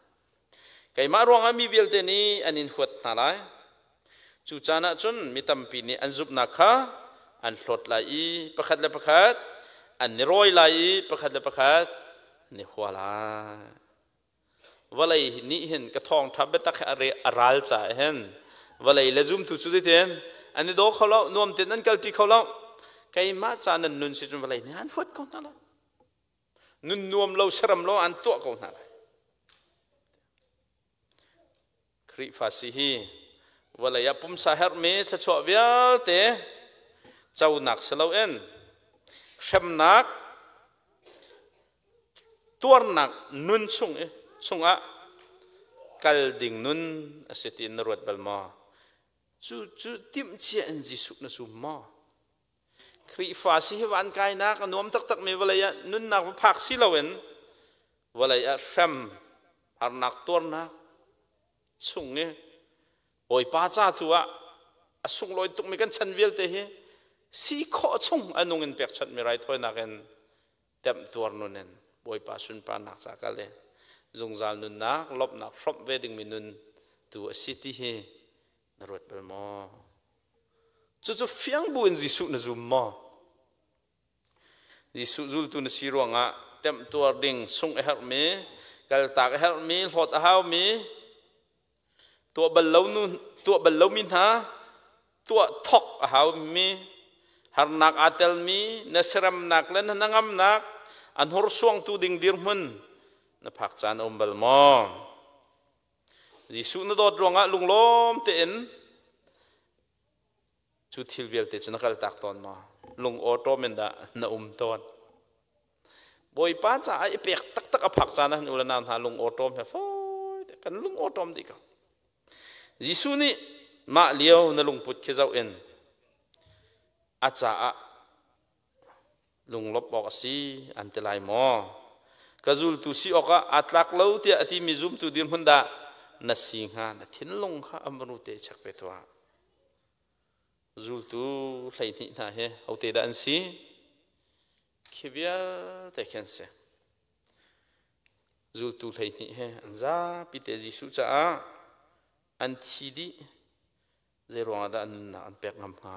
Keimah ruangah mi vialte nih an in huat hna lai. Cu caan ah cun mi tampi nih an zumhnak kha an hlawt lai i pakhat le pakhat an i rawi lai i pakhat le pakhat an i hua lai. Vawlei nih hin ka thawngṭha biatak hi a ral caah hin vawlei le zumtu cu zeitin an i daw kho lo, nuam tein an kalṭi kho lo. Keimah ca nan nun si cun vawlei nih an huat ko hna lai. Nun nuam lo saram lo an tuah ko hna lai. Khrihfa si hi vawlei ah pumsa herhmi thluachuah vialte conak si loin hremnak tuarnak nun chung i chungah kal ding nun a si tiin na ruat bal maw? Cu cu timhcia in Jesuh na zum maw? Khrihfa si hi van kainak a nuam taktakmi vawlei ah nunnak va phak si loin vawlei ah hrem harnak tuarnak chung i Bawipa ca tu ah a sunglawi tukmi kan chan vialte hi si khawh chung a nung in pekchanhmi raithawinak in temtuar nun in Bawipa sunparnak ca kal i zungzal nunnak lawmhnak hrawmh ve dingmi nun tu a si ti hi na ruat bal maw? Cucu fiang bu in Jesuh na zum maw? Jesuh zultu na si ruangah temtuar ding sungh a herhmi, kaltak a herhmi, hlawt a haumi, tuah bal lo nu, tuah bal lomi hna, tuah thok a haumi, harnak aa telmi, na siramnak le na hnangamnak an hursuangtu ding dirhmun na phak caan a um bal maw? Jesuh na dawt ruangah lunglawm tein cu thil vialte cu na kaltak tawn maw? Lung awṭawm in dah na um tawn? Bawipa caah i pek taktak a phak caan ah u le nau hna lung awṭawm he fawi te kan lung awṭawm dih ko. Jesuh nih mah lio na lungput khi zoh in a caah lunglawmh awk a si an ti lai maw? Ka zultu si awkah aa tlak lo tiah a timi zumtu dirhmun dah na si hnga? Na thinlung kha a muru te check ve tuah. Zultu 12 hna hi hote dah an si? Khi vialte khi an si. Zultu 12 he an zapi te Jesuh caah An thi dih. Zei ruangah dah an nunnak an pek ngam hnga?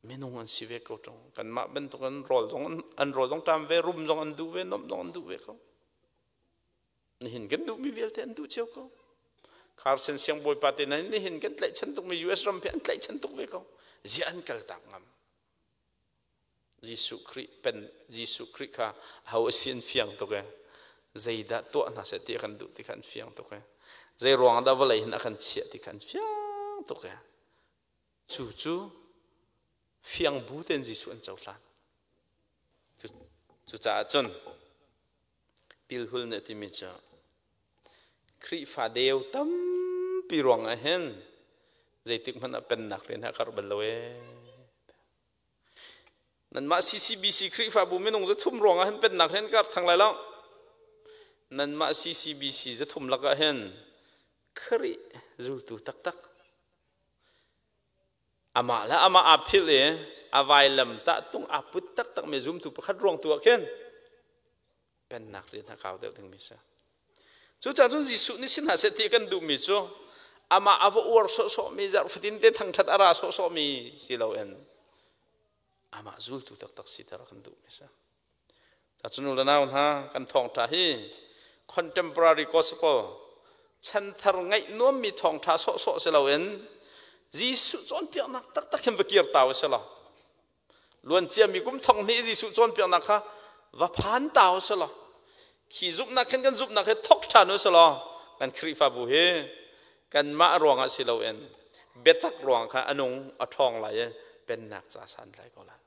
Minung an si ve ko ṭung. Kanmah bantuk an rawl zong an rawl zong ṭam ve, rum zong an duh ve, nomh zong an duh ve ko. Nihin kan duhmi vialte an duh cio ko. Carson siangbawipa te nan nihin kan tlaihchan tukmi US ram hi an tlaihchan tuk ve ko. Ziah an kal tak ngam. Jesuh Khrih pen Jesuh Khrih kha ho a si an fiang tuk e. Zeidah tuah hna seh ti a kan duh ti kha an fiang tuk e. Zei ruang dah vawlei hin a kan chiah ti kha an fiang tuk e. Cu cu fiang bu tein Jesuh an cohlan. Cucaah cun Pilhul nih a timi cu Khrihfa deu tampi ruangah hin zeitik hmanh ah pennak rian hi a karh bal lo ee. Nanmah CCBC Khrihfabu minung zathum ruangah hin pennak rian karh thang lai lo. Nanmah CCBC zathum lakah hin Khrih zultu taktak Amah le amah aa philh i a vailam tah tung aa put taktakmi zumtu pakhat ruang tu ah khin pennak rian a kau deuh dingmi si. Cucaah cun Jesuh nih si hna seh ti kan duhmi cu amah a va uar sawhsawhmi zarh fatin te thangṭhat a ra sawhsawhmi si loin amah zultu taktak siter a kan duhmi si. Cun u le nau hna, kan thawngṭha hi contemporary gospel chanthar ngaih nuammi thawngṭha sawhsawh si loin Jesuh cawnpiaknak taktak hin va kir ta u si law luan ciami kum thong hnih Jesuh cawnpiaknak kha va phan ta u si law khi zumhnak khin kan zumhnak hi thok ṭhan u si law kan Khrihfabu hi kanmah ruangah si loin biatak ruang kha a nung a ṭhawng lai i pennak ca san lai ko lai.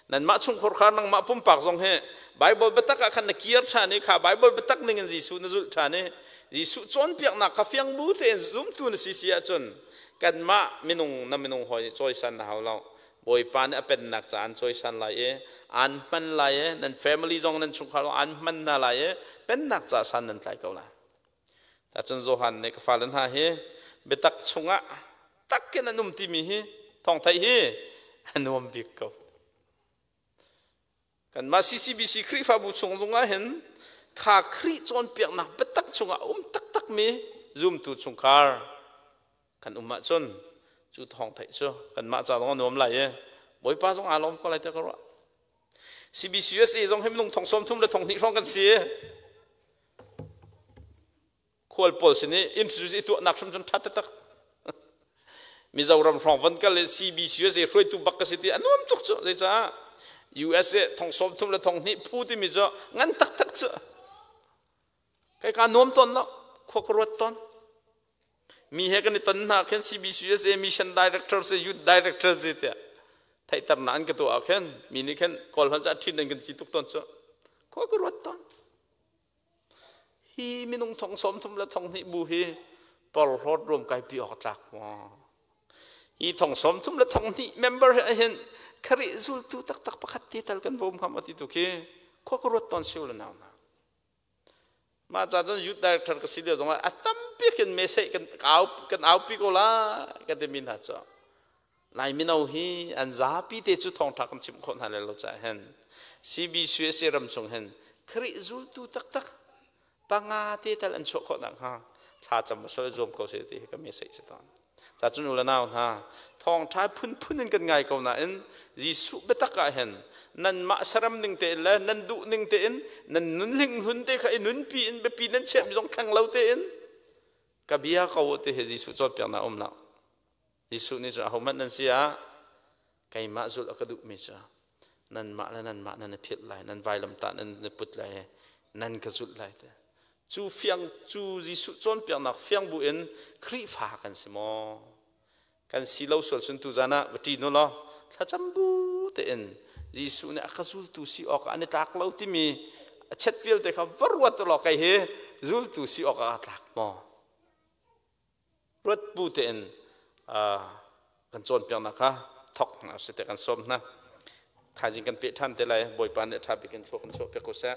Nanmah chungkhur kha nangmah pumpak zong hi Bible biatak ah khan na kir ṭhan i kha Bible biatak ning in Jesuh na zulh ṭhan i Jesuh cawnpiaknak kha fiang bu tein zumtu na si si ahcun kanmah minung na minung hawi nih cawisan na hau lo. Bawipa nih a pennak caah an cawisan lai i aan hman lai i nan family zong nan chungkhar zong aan hman hna lai i pennak caah san nan tlai ko lai. Cun Johan nih ka fale hna hi biatak chungah takin an um timi hi thawng theih hi a nuam bik ko. Kanmah CCBC Khrihfabu chung zongah hin kha Khrih cawnpiaknak biatak chungah a um taktakmi zumtu chungkhar kan um ahcun cu thawng theih cu kanmah ca zong a nuam lai i Bawipa zong aa lawm ko lai tiah ka ruah. CBCUSA zong hi minung thong sawm thum le thong hnih hrawng kan si. Khual pawl sin i introduce i tuahnak hrim cun ṭha taktak. Mizoram hrawng von kal i CBCUSA hruaitu bak ka si ti a nuam tuk cu. Zeicah USA thong sawm thum le thong hnih phu timi cu ngan taktak cu. Kai ka nuam tawn lo, khua ka ruat tawn. Mi he kan i ton hna khin CBCUSA mission director se youth director se tiah theihternak an ka tuah ah khin mi nih khin kawl hon cu a ṭhin an kan ci tuk tawn cu. Khua ka ruat tawn. Hi minung thong sawm thum le thong hnih bu hi porhlawt ruam kai pi awk tlak maw? Hi thong sawm thum le thong hnih member he hin Khrih zultu taktak pakhat ti tal kan bawm hnga maw ti tu khi khua ka ruat tawn siu le nau hna. Mah ca cun youth director ka si lio zongah a tampi khin message kan au kan aupi ko lai ka timi hna cu Lai mino hi an zapi te cu thawngṭha kan chimh khawh hna le lo caah hin CBCUSA ram chung hin Khrih zultu taktak panga te tal an chuah khawh nakhnga thla cam sal zuam ko seh ti hi ka message si tawn. Ca cun u le nau hna thawngṭha phunphun in kan ngai ko nain Jesuh biatak ah hin nanmah saram ning tein le nan duh ning tein nan nun hling hlun te kha i nunpi in biapi nan chiahmi zong thleng lo tein ka bia ko ti hi Jesuh cawnpiaknak um lo. Jesuh nih cun ahohmanh nan si ah keimah zulh a ka duhmi cu nanmah le nanmah nan i philh lai, nan vailamtah nan i put lai i nan ka zulh lai ti. Cu fiang cu Jesuh cawnpiaknak fiang bu in Khrihfa kan si maw? Kan si lo sual cun tuzan ah va ṭin u law thlacam bu tein Jesuh nih a ka zultu si awkah an i tlak lo timi a chet vialte kha va ruat u law kei hi zultu si awkah aa tlak maw? Ruat bu tein kan cawnpiaknak kha thok hna usih tiah kan sawm hna. Thaizing kan peh ṭhan te lai. Bawipa nih a ṭha bik in thlua kan chuahpiak ko seh.